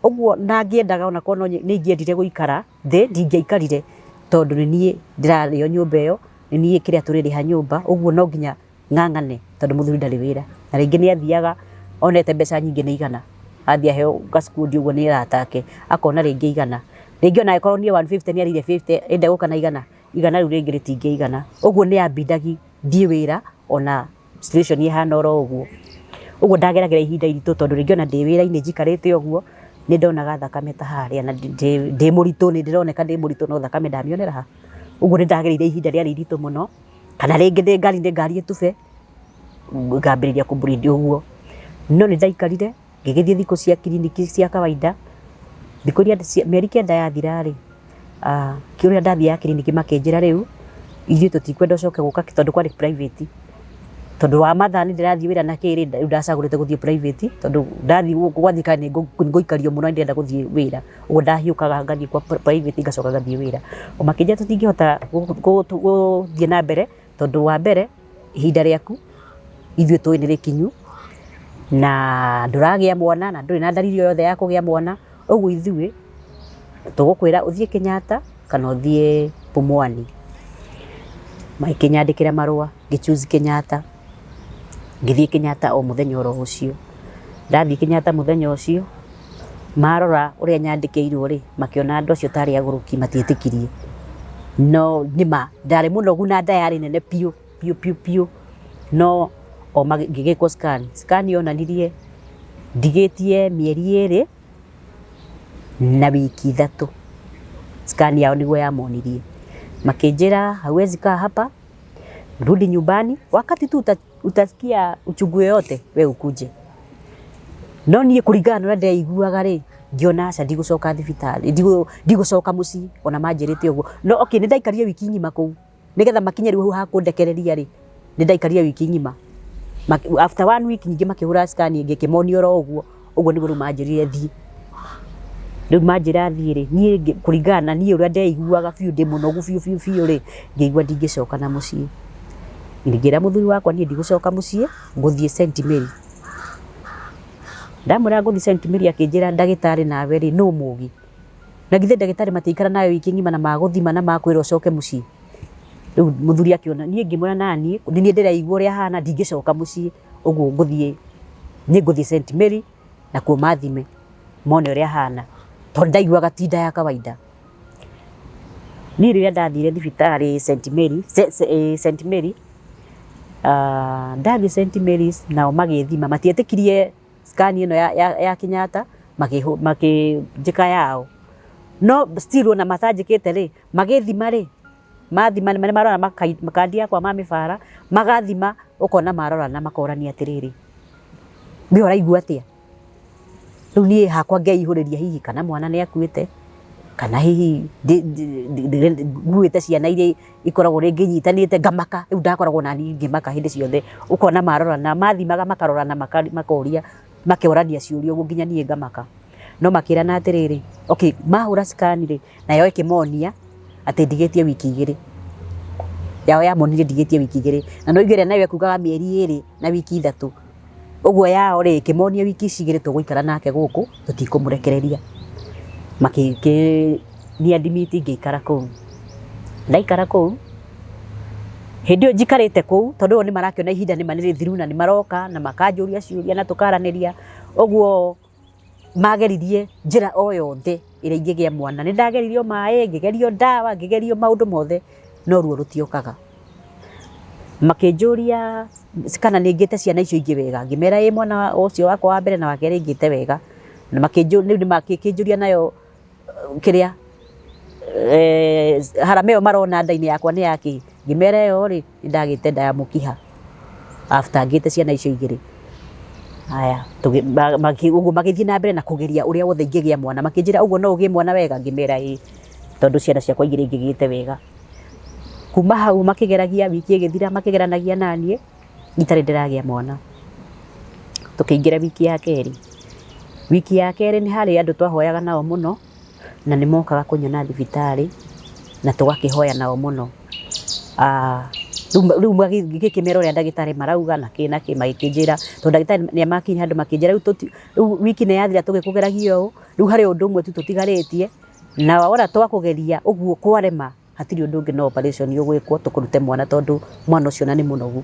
Ũguo na ngĩendaga ona korwo nĩ ingĩendire gũikara thĩ ndingĩaikarire tondũ nĩ niĩ ndĩrarĩo nyũmba ĩyo, nĩ niĩ kĩrĩa tũrĩrĩha nyũmba, ũguo no nginya ng'ang'ane tondũ mũthuri ndarĩ wĩra. Na rĩngĩ nĩ athiaga onete mbeca nyingĩ nĩ igana, athiĩ aheo gacukundi ũguo nĩ arata ake, akona rĩngĩ igana. Rĩngĩ ona angĩkorwo niĩ 150 nĩ arĩire 50 ĩ ndegũka na igana, igana rĩu rĩngĩ rĩtingĩigana. Ũguo nĩ ambindagi thiĩ wĩra ona situation ĩhana oro ũguo. Ũguo ndageragĩra ihinda iritũ tondũ rĩngĩ ona ndĩ wĩra-inĩ njikarĩte ũguo, nĩ ndonaga thakame ta harĩa na ndĩ mũritũ nĩ ndĩroneka ndĩ mũritũ no thakame ndamĩonera ha? Ũguo nĩ ndagereire ihinda rĩarĩ iritũ mũno, kana rĩngĩ ndĩ ngari-inĩ ngari ĩtube, ngambĩrĩria kũ bleed ũguo. No nĩ ndaikarire ngĩgĩthiĩ thikũ cia kiriniki cia kawaida, thikũ iria mĩeri kenda yathira rĩ, kĩrĩa ndathiaga kiriniki makĩnjĩra rĩu, ithuĩ tũtikwenda ũcoke gũka tondũ kwarĩ private, tondũ wa mathaa nĩ ndĩrathiĩ wĩra na kĩ rĩ, rĩu ndacagũrĩte gũthiĩ private tondũ ndathiĩ gwa thirikari nĩ ngũikario mũno nĩ ndĩrenda gũthiĩ wĩra, ũguo ndahiũkaga ngathiĩ kwa private ngacoka ngathiĩ wĩra. Makĩnjĩra tũtingĩhota gũthiĩ na mbere tondũ wa mbere ihinda rĩaku ithuĩ tũĩ nĩ rĩkinyu na ndũragĩa mwana na ndũrĩ na dalili o yothe ya kũgĩa mwana, ũguo ithuĩ tũgũkwĩra ũthiĩ Kenyatta kana ũthiĩ Pumwani. Magĩkĩnyandĩkĩra marũa ngĩ choose Kenyatta, ngĩthiĩ Kenyatta o mũthenya oro ũcio. Ndathiĩ Kenyatta mũthenya ũcio, marora ũrĩa nyandĩkĩirwo rĩ, makĩona andũ acio tarĩ agũrũki matietĩkirie. No nĩma ndarĩ mũnogu na nda yarĩ nene biũ biũ biũ biũ, no o ngĩgĩkwo scan, scan yonanirie ndigĩtie mĩeri ĩrĩ na wiki ithatũ, scan yao nĩguo yamonirie. Makĩnjĩra hauwezi kaa hapa, rudi nyumbani, wakati tu utasikia uchungu yoyote we ukuje. No niĩ kũringana na ũrĩa ndeiguaga rĩ, ngĩona aca ndigũcoka thibitarĩ, ndigũcoka mũciĩ ona manjĩrĩte ũguo. No okay nĩ ndaikarire wiki ng'ima kũu nĩgetha makinye rĩu hau ha kũndekereria rĩ, nĩ ndaikarire wiki ng'ima. After one week ningĩ makĩhũra scan ĩngĩ ĩkĩmonia oro ũguo, ũguo nĩguo rĩu manjĩrire thiĩ. Rĩu manjĩra thiĩ rĩ, niĩ kũringana na niĩ ũrĩa ndeiguaga biũ ndĩ mũnogu biũ biũ biũ rĩ, ngĩigua ndingĩcoka na mũciĩ. Ngĩra mũthuri wakwa niĩ ndigũcoka mũciĩ, ngũthiĩ St Mary. Ndamwĩra ngũthiĩ St Mary akĩnjĩra ndagĩtarĩ nawe rĩ, nũ mũgĩ? Na githĩ ndagĩtarĩ matiikara nawe wiki ng'ima na magũthima na makwĩra ũcoke mũciĩ? Rĩu mũthuri akĩona, niĩ ngĩmwĩra naniĩ, nĩ niĩ ndĩraigua ũrĩa hana ndingĩcoka mũciĩ, ũguo ngũthiĩ, niĩ ngũthiĩ St Mary nakuo mathime mone ũrĩa hana, tondũ ndaiguaga ti nda ya kawaida. Niĩ rĩrĩa ndathire thibitarĩ St Mary, St Mary, ndathiĩ St Mary's nao magĩthima matietĩkirie scan ĩno ya Kenyatta makĩnjĩka yao. No still ona matanjĩkĩte rĩ, magĩthima rĩ, mathima nĩ marora kandi yakwa mamĩbara, magathima ũkona marorana makorania atĩrĩrĩ, we ũraigua atĩa? Rĩu niĩ hakwa ngeihũrĩria hihi kana mwana nĩ akuĩte, kana hihi nguĩte ciana iria ikoragwo rĩngĩ inyitanĩte ngamaka, rĩu ndakoragwo naniĩ ngĩmaka hĩndĩ ciothe, ũkona marorana, mathimaga makarorana makoria, makorania ciũria ũguo nginya niĩ ngamaka. No makĩrana atĩrĩrĩ, okay mahũra scan rĩ, nayo ĩkĩmonia atĩ ndigĩtie wiki igĩrĩ. Yao yamonire ndigĩtie wiki 2, na no ĩrĩa nayo ekugaga mĩeri 2 na wiki 3. Ũguo yao rĩ ĩkĩmonia wiki ici 2 tũgũikara nake gũkũ, tũtikũmũrekereria. Makĩ ni admit ngĩikara kũu. Ndaikara kũu, hĩndĩ ĩyo njikarĩte kũu, tondũ o nĩ marakĩona ihinda nĩ rĩthiru na nĩ maroka na makanjũria ciũria na tũkaranĩria. Ũguo mageririe njĩra o yothe ĩrĩa ingĩgĩa mwana. Nĩ ndageririo maĩ, ngĩgerio ndawa, ngĩgerio maũndũ mothe, no ruo rũtiokaga. Makĩnjũria kana nĩ ngĩte ciana icio ingĩ wega, ngĩmera ĩ mwana ũcio wakwa wa mbere na wa kerĩ ngĩte wega. Na makĩnjũria, rĩu makĩnjũria nayo kĩrĩa harama ĩyo marona nda-inĩ yakwa nĩ yakĩ, ngĩmera ĩyo rĩ nĩ ndagĩte nda ya mũkiha after ngĩte ciana icio 2. Haya, ũguo magĩthiĩ na mbere na kũgeria ũrĩa wothe ingĩgĩa mwana. Makĩnjĩra ũguo no ũgĩe mwana wega, ngĩmera ĩ, tondũ ciana ciakwa 2 ingĩgĩte wega. Kuma hau makĩgeragia, wiki ĩgĩthira makĩgeranagia naniĩ itarĩ ndĩragĩa mwana. Tũkĩingĩra wiki ya kerĩ. Wiki ya kerĩ nĩ harĩ andũ twahoyaga nao mũno, na nĩ mokaga kũnyona thibitarĩ na tũgakĩhoya nao mũno. Rĩu ngĩkĩmera ũrĩa ndagĩtarĩ marauga na kĩ na kĩ, magĩkĩnjĩra tondũ ndagĩtarĩ nĩ makinya handũ makĩnjĩra rĩu wiki nĩ yathira tũgĩkũgeragia ũũ, rĩu harĩ ũndũ ũmwe tu tũtigarĩtie, na wona twakũgeria ũguo kwarema hatirĩ ũndũ ũngĩ no operation ũgwĩkwo tũkũrute mwana tondũ mwana ũcio na nĩ mũnogu.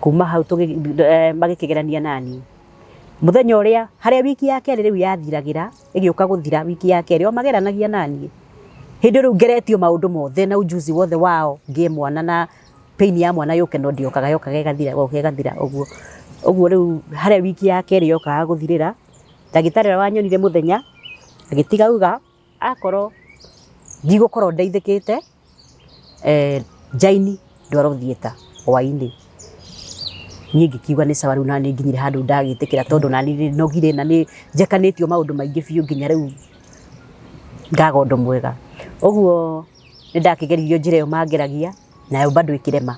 Kuma hau magĩkĩgerania naniĩ. Mũthenya ũrĩa harĩa wiki ya kerĩ rĩu yathiragĩra, ĩgĩũka gũthira wiki ya kerĩ, o mageranagia naniĩ. Hĩndĩ rĩu ngeretio maũndũ mothe na ujuzi wothe wao ngĩe mwana na pain ya mwana yũke no ndĩokaga, yokaga ĩgathira, yokaga ĩgathira ũguo. Ũguo rĩu harĩa wiki ya kerĩ yokaga gũthirĩra, ndagĩtarĩ ũrĩa wanyonire mũthenya agĩtiga auga akorwo ndigũkorwo ndeithĩkĩte, njaini ndwarwo theatre hwainĩ. Niĩ ngĩkiuga nĩ sawa rĩu naniĩ nginyire handũ ndagĩtĩkĩra tondũ naniĩ nĩ nogire na nĩ njekanĩtio maũndũ maingĩ biũ nginya rĩu ngaga ũndũ mwega. Ũguo nĩ ndakĩgeririo njĩra ĩyo mangeragia nayo bado ĩkĩrema.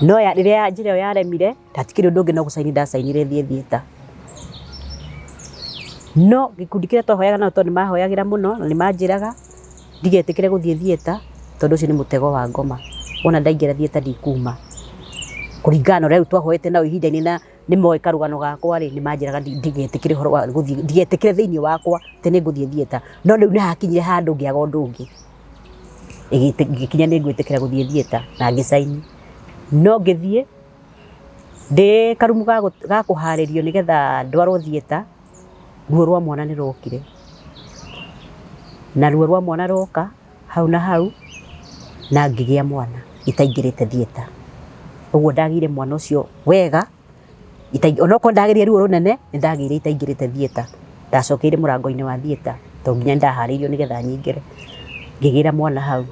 No rĩrĩa njĩra ĩyo yaremire, hatikĩrĩ ũndũ ũngĩ no gũcaini ndacainire thiĩ theatre. No gĩkundi kĩrĩa twahoyaga nao tondũ nĩ mahoyagĩra mũno na nĩ manjĩraga ndigetĩkĩre gũthiĩ theatre tondũ ũcio nĩ mũtego wa ngoma. Wona ndaingĩra theatre ndikuma. Kũringana na ũrĩa rĩu twahoete nao ihinda-inĩ na nĩ moĩ karũgano gakwa rĩ, nĩ manjĩraga ndigetĩkĩre ũhoro wa gũthiĩ, ndigetĩkĩre thĩinĩ wakwa atĩ nĩ ngũthiĩ theatre. No rĩu nĩ hakinyire handũ ngĩaga ũndũ ũngĩ. Ĩgĩkinya nĩ ngwĩtĩkĩra gũthiĩ theatre na ngĩcaini. No ngĩthiĩ ndĩ karumu ga kũharĩrio nĩgetha ndwarwo theatre, ruo rwa mwana nĩ rwokire. Na ruo rwa mwana rwoka hau na hau na ngĩgĩa mwana itaingĩrĩte theatre. Ũguo ndagĩire mwana ũcio wega, onokorwo ndagĩire ruo rũnene, nĩ ndagĩire itaingĩrĩte theatre. Ndacokeire mũrango-inĩ wa theatre tondũ nginya nĩ ndaharĩirio nĩgetha nyingĩre. Ngĩgĩra mwana hau.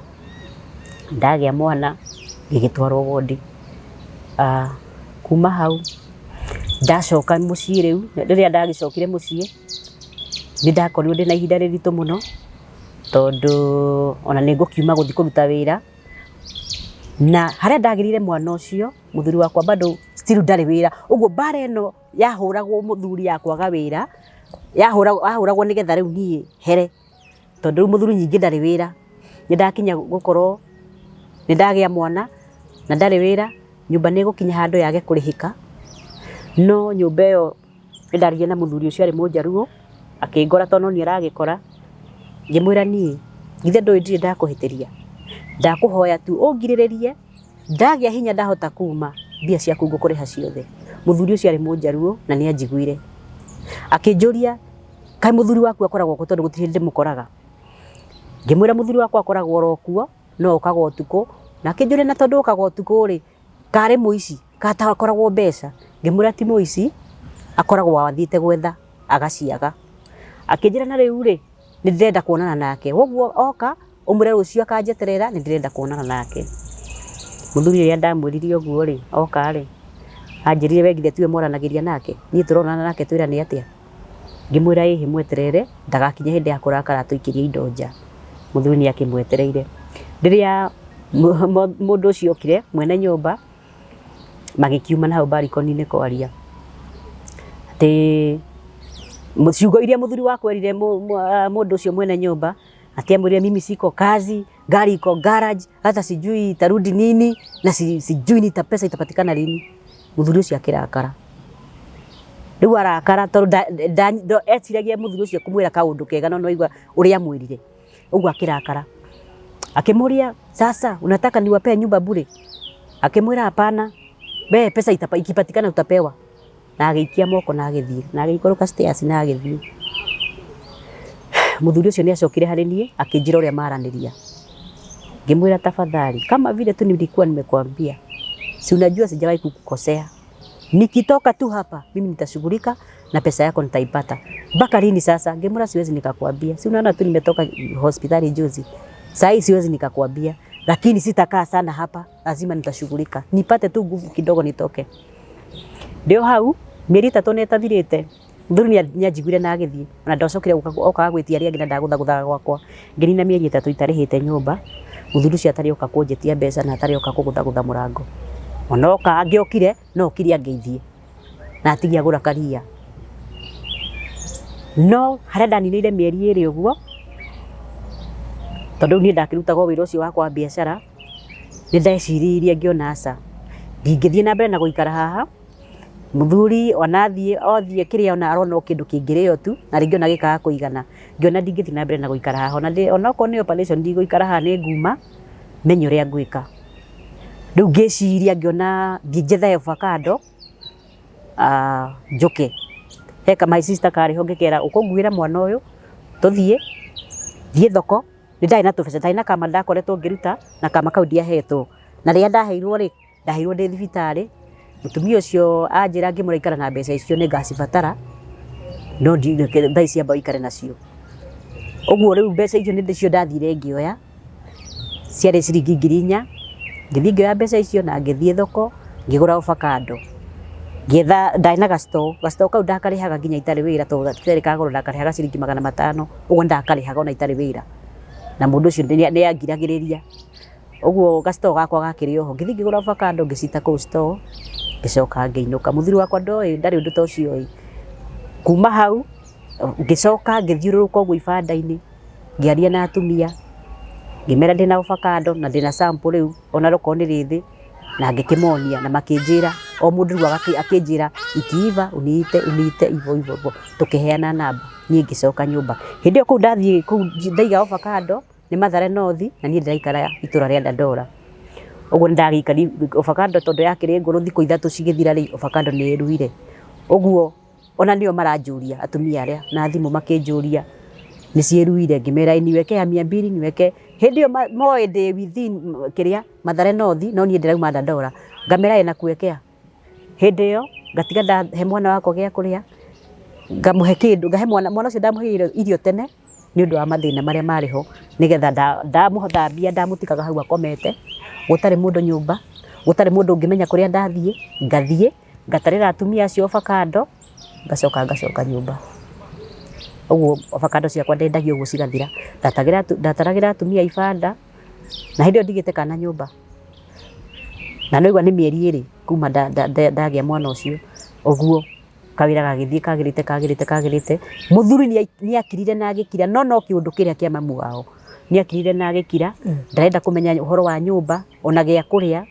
Ndagĩa mwana ngĩgĩtwarwo wondi. Kuma hau ndacoka mũciĩ rĩu, rĩrĩa ndagĩcokire mũciĩ nĩ ndakorirwo ndĩna ihinda rĩritũ mũno tondũ ona nĩ ngũkiuma gũthiĩ kũruta wĩra. Na harĩa ndagĩrĩire mwana ũcio, mũthuri wakwa bado still ndarĩ wĩra. Ũguo mbara ĩno yahũragwo mũthuri ya kwaga wĩra, yahũragwo nĩgetha rĩu niĩ here. Tondũ rĩu mũthuri ningĩ ndarĩ wĩra. Nĩ ndakinya gũkorwo nĩ ndagĩa mwana na ndarĩ wĩra, nyũmba nĩ ĩgũkinya handũ yage kũrĩhĩka. No nyũmba ĩyo nĩ ndaririe na mũthuri ũcio arĩ mũnjaruo, akĩngora tondũ no niĩ aragĩkora. Ngĩmwĩra niĩ githĩ ndũĩ ndirĩ ndakũhĩtĩria, ndakũhoya tu ũngirĩrĩrie, ndagĩa hinya ndahota kuma, mbia ciaku ngũkũrĩha ciothe. Mũthuri ũcio arĩ mũnjaruo na nĩ anjiguire. Akĩnjũria kaĩ mũthuri waku akoragwo kũ tondũ gũtirĩ hĩndĩ ndĩmũkoraga. Ngĩmwĩra mũthuri wakwa akoragwo oro kuo no okaga ũtukũ. Na akĩnjũria na tondũ okaga ũtukũ rĩ, karĩ mũici katakoragwo mbeca? Ngĩmwĩra ti mũici, akoragwo athiĩte gwetha agaciaga. Akĩnjĩra na rĩu rĩ, nĩ ndĩrenda kuonana nake, ũguo oka ũmwĩre rũciũ akanjeterera nĩ ndĩrenda kuonana nake. Mũthuri rĩrĩa ndamwĩrire ũguo rĩ, oka rĩ, anjĩrire we githĩ tiwe mwaranagĩria nake, niĩ tũronana nake twĩrane atĩa? Ngĩmwĩra ĩhĩ mweterere ndagakinye hĩndĩ ya kũrakara atũikĩrie indo nja. Mũthuri nĩ akĩmwetereire. Rĩrĩa mũndũ ũcio okire mwene nyũmba, magĩkiuma na hau barikoni-inĩ kwaria. Atĩ ciugo iria mũthuri wakwa erire mũndũ ũcio mwene nyũmba, Atiamwĩrire mimi siko kazi, gari iko garage, hata sijui itarudi nini na sijui ni pesa itapatikana lini. Muthuri ũcio akĩrakara. Rĩu arakara tondũ eciragia muthuri ũcio kũmwĩra kaũndũ kega no nĩwaigua ũrĩa amwĩrire. Ũguo akĩrakara. Akĩmũria, sasa unataka niwapee nyumba bure? Akĩmwĩra hapana, we pesa ikipatikana utapewa. Na agĩikia moko na agĩthiĩ, na agĩikũrũka stairs na agĩthiĩ. Mũthuri ũcio nĩ acokire harĩ niĩ akĩnjĩra ũrĩa maranĩria. Ngĩmwĩra tafadhali, kama vile tu nilikuwa nimekuambia, si unajua sijawahi kukukosea. Nikitoka tu hapa mimi nitashughulika na pesa yako nitaipata. Mpaka lini sasa? Ngĩmwĩra siwezi nikakwambia. Si unaona tu nimetoka hospitali juzi. Saa hii siwezi nikakwambia, lakini sitakaa sana hapa, lazima nitashughulika. Nipate tu nguvu kidogo nitoke. Ndio hau mĩeri 3 nĩ ĩtathirĩte mũthuri nĩ anjiguire na agĩthiĩ ona ndacokire okaga gwĩtia rĩangĩ na ndagũthagũthaga gwakwa. Ngĩnina mĩeri 3 itarĩhĩte nyũmba, mũthuri ũcio atarĩ oka kũnjĩtia mbeca na atarĩ oka kũgũthagũtha mũrango. Ona oka angĩokire no okire angeithie na atigie agũra karia. No harĩa ndaninĩire mĩeri 2 ũguo, tondũ rĩu niĩ ndakĩrutaga o wĩra ũcio wakwa wa biacara, nĩ ndeciririe ngĩona aca, ndingĩthiĩ na mbere na gũikara haha. Mũthuri ona athiĩ othiĩ kĩrĩa ona arona o kĩndũ kĩngĩrĩo tu na rĩngĩ ona gĩkaga kũigana. Ngĩona ndingĩthiĩ na mbere na gũikara haha ona onakorwo nĩ operation ndigũikara haha, nĩ nguma menye ũrĩa ngwĩka. Rĩu ngĩciria ngĩona thiĩ njethe avocado, njũke. He my sister karĩ ho ngĩkera ũkũnguĩra mwana ũyũ tũthiĩ, thiĩ thoko. Nĩ ndarĩ na tũbeca, ndarĩ na kama ndakoretwo ngĩruta na kama kau ndiahetwo. Na rĩrĩa ndaheirwo rĩ, ndaheirwo ndĩ thibitarĩ. Mũtumia ũcio anjĩra ngĩmwĩra ikara na mbeca icio nĩ ngacibatara, no thaa ici amba ũikare nacio. Ũguo rĩu mbeca icio nĩcio ndathire ngĩoya, ciarĩ ciringi 4,000. Ngĩthiĩ ngĩoya mbeca icio na ngĩthiĩ thoko ngĩgũra avocado. Ngĩetha, ndarĩ na gastore, gastore kau ndakarĩhaga nginya itarĩ wĩra tondũ gatiarĩ ka goro, ndakarĩhaga ciringi 500, ũguo nĩndakarĩhaga ona itarĩ wĩra. Na mũndũ ũcio nĩ angiragĩrĩria. Ũguo gastore gakwa gakĩrĩ oho. Ngĩthiĩ ngĩgũra avocado ngĩcita kũu store, ngĩcoka ngĩinũka. Mũthuri wakwa ndoĩ, ndarĩ ũndũ ta ũcio oĩ. Kuma hau ngĩcoka ngĩthiũrũrũka ũguo ibanda-inĩ, ngĩaria na atumia, ngĩmera ndĩna avocado na ndĩna sample rĩu ona okorwo nĩ rĩthĩ, na ngĩkĩmonia na makĩnjĩra, o mũndũ rĩu akĩnjĩra ikiiva uniite uniite hivyo hivyo hivyo, tũkĩheana namba. Niĩ ngĩcoka nyũmba. Hĩndĩ ĩyo kũu ndathiĩ kũu ndaiga avocado nĩ Mathare North na niĩ ndĩraikara itũra rĩa Dandora. Ũguo nĩndagĩikari avocado tondũ yakĩrĩ ngũrũ thikũ 3 cigĩthira rĩ, avocado nĩ ĩruire. Ũguo ona nĩo maranjũria atumia arĩa na thimũ makĩnjũria nĩ ciĩruire, ngĩmera niweke ya 200 niweke. Hĩndĩ ĩyo moĩ ndĩ within kĩrĩa Mathare North no niĩ ndĩrauma Dandora, ngamera ĩna kuwekea. Hĩndĩ ĩyo ngatiga ndahe mwana wakwa gĩa kũrĩa, ngamũhe kĩndũ, ngahe mwana, mwana ũcio ndamũheire irio tene nĩ ũndũ wa mathĩna marĩa marĩ ho, nĩgetha ndamũthambia ndamũtigaga hau akomete, gũtarĩ mũndũ nyũmba, gũtarĩ mũndũ ũngĩmenya kũrĩa ndathiĩ, ngathiĩ ngatarĩra atumia acio avocado, ngacoka ngacoka nyũmba. Ũguo avocado ciakwa ndendagia ũguo cigathira. Ndataragĩra atumia ibanda, na hĩndĩ ĩyo ndigĩte kana nyũmba. Na nĩwaigua nĩ mĩeri 2 kuma ndagĩa mwana ũcio. Ũguo kawĩra gagĩthiĩ kagĩrĩte kagĩrĩte kagĩrĩte. Mũthuri nĩ akirire na agĩkira, no no kĩũndũ kĩrĩa kĩa mamu wao. Nĩ akirire na agĩkira, ndarenda kũmenya ũhoro wa nyũmba ona gĩa kũrĩa.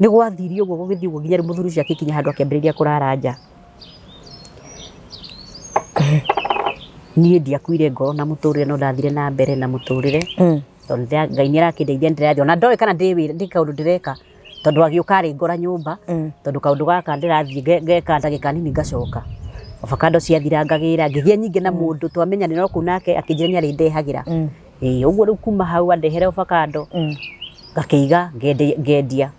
Nĩ gwathire ũguo gũgĩthiĩ ũguo nginya rĩu mũthuri ũcio agĩkinya handũ akĩambĩrĩria kũrara nja. Niĩ ndiakuire ngoro na mũtũrĩre no ndathire na mbere na mũtũrĩre. Tondũ Ngai nĩ arakĩndeithia nĩndĩrathiĩ ona ndoĩ kana ndĩ wĩra ndĩ kaũndũ ndĩreka, tondũ agĩũka arĩngora nyũmba, tondũ kaũndũ gaka ndĩrathiĩ ngeka ndagĩka nini ngacoka. Avocado ciathira ngagĩra, ngĩgĩa nyingĩ na mũndũ twamenyanire o kũu nake akĩnjĩra nĩ arĩndehagĩra. Ĩĩ ũguo rĩu kuma hau andehere avocado, ngakĩiga ngendia.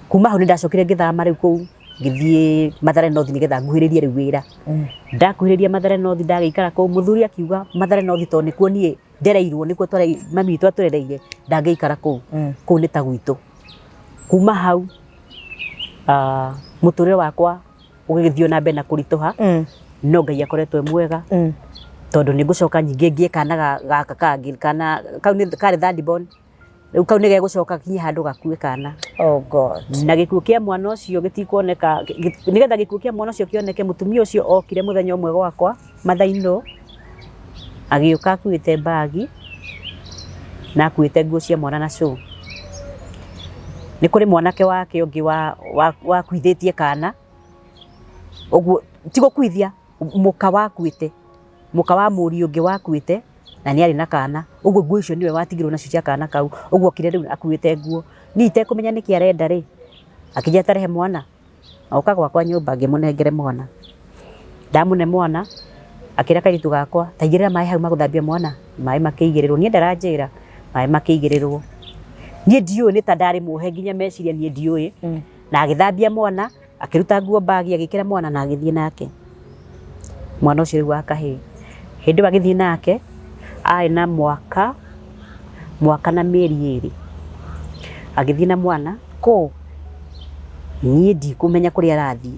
Kuma hau nĩ ndacokire ngĩthama rĩu kũu ngĩthiĩ Mathare North nĩgetha nguhĩrĩrie rĩu wĩra. Ndakuhĩrĩria Mathare North ndagĩikara kũu, mũthuri akiuga Mathare North tondũ nĩkuo niĩ ndereirwo, nĩkuo mami witũ atũrereire, ndangĩikara kũu, kũu nĩ ta gwitũ. Kuma hau mũtũrĩre wakwa ũgĩgĩthiĩ na mbere na kũritũha, no Ngai akoretwo e mwega, tondũ nĩ ngũcoka ningĩ ngĩe kana gaka kangĩ, kana kau nĩ karĩ third born, rĩu kau nĩ gegũcoka gakinye handũ gakue kana. Oh God. Na gĩkuũ kĩa mwana ũcio gĩtikuoneka, nĩgetha gĩkuũ kĩa mwana ũcio kĩoneke, mũtumia ũcio okire mũthenya ũmwe gwakwa Mathainũ, agĩũka akuĩte mbagi, Na akuĩte nguo cia mwana na cũũ. Nĩ kũrĩ mwanake wake ũngĩ wakuithĩtie kana, ũguo ti gũkuithia, mũka wakuĩte, mũka wa mũriũ ũngĩ wakuĩte na nĩ arĩ na kana, ũguo nguo icio nĩwe watigirwo nacio cia kana kau, ũguo okire rĩu akuĩte nguo. Niĩ itekũmenya nĩkĩ arenda rĩ, akĩnjĩra ta rehe mwana. Oka gwakwa nyũmba ngĩmũnengere mwana. Ndamũne mwana, akĩra kairĩtu gakwa, ta igĩrĩra maĩ hau ma gũthambia mwana. Maĩ makĩigĩrĩrwo, niĩ ndaranjĩra, maĩ makĩigĩrĩrwo. Niĩ ndiũĩ nĩ ta ndarĩ muohe nginya meciria niĩ ndiũĩ. Na agĩthambia mwana, akĩruta nguo bag agĩkĩra mwana na agĩthiĩ nake. Mwana ũcio rĩu wa kahĩĩ. Hĩndĩ ĩyo agĩthiĩ nake, arĩ na mwaka, mwaka na mĩeri ĩrĩ. Agĩthiĩ na mwana. Kũ? Niĩ ndikũmenya kũrĩa arathiĩ.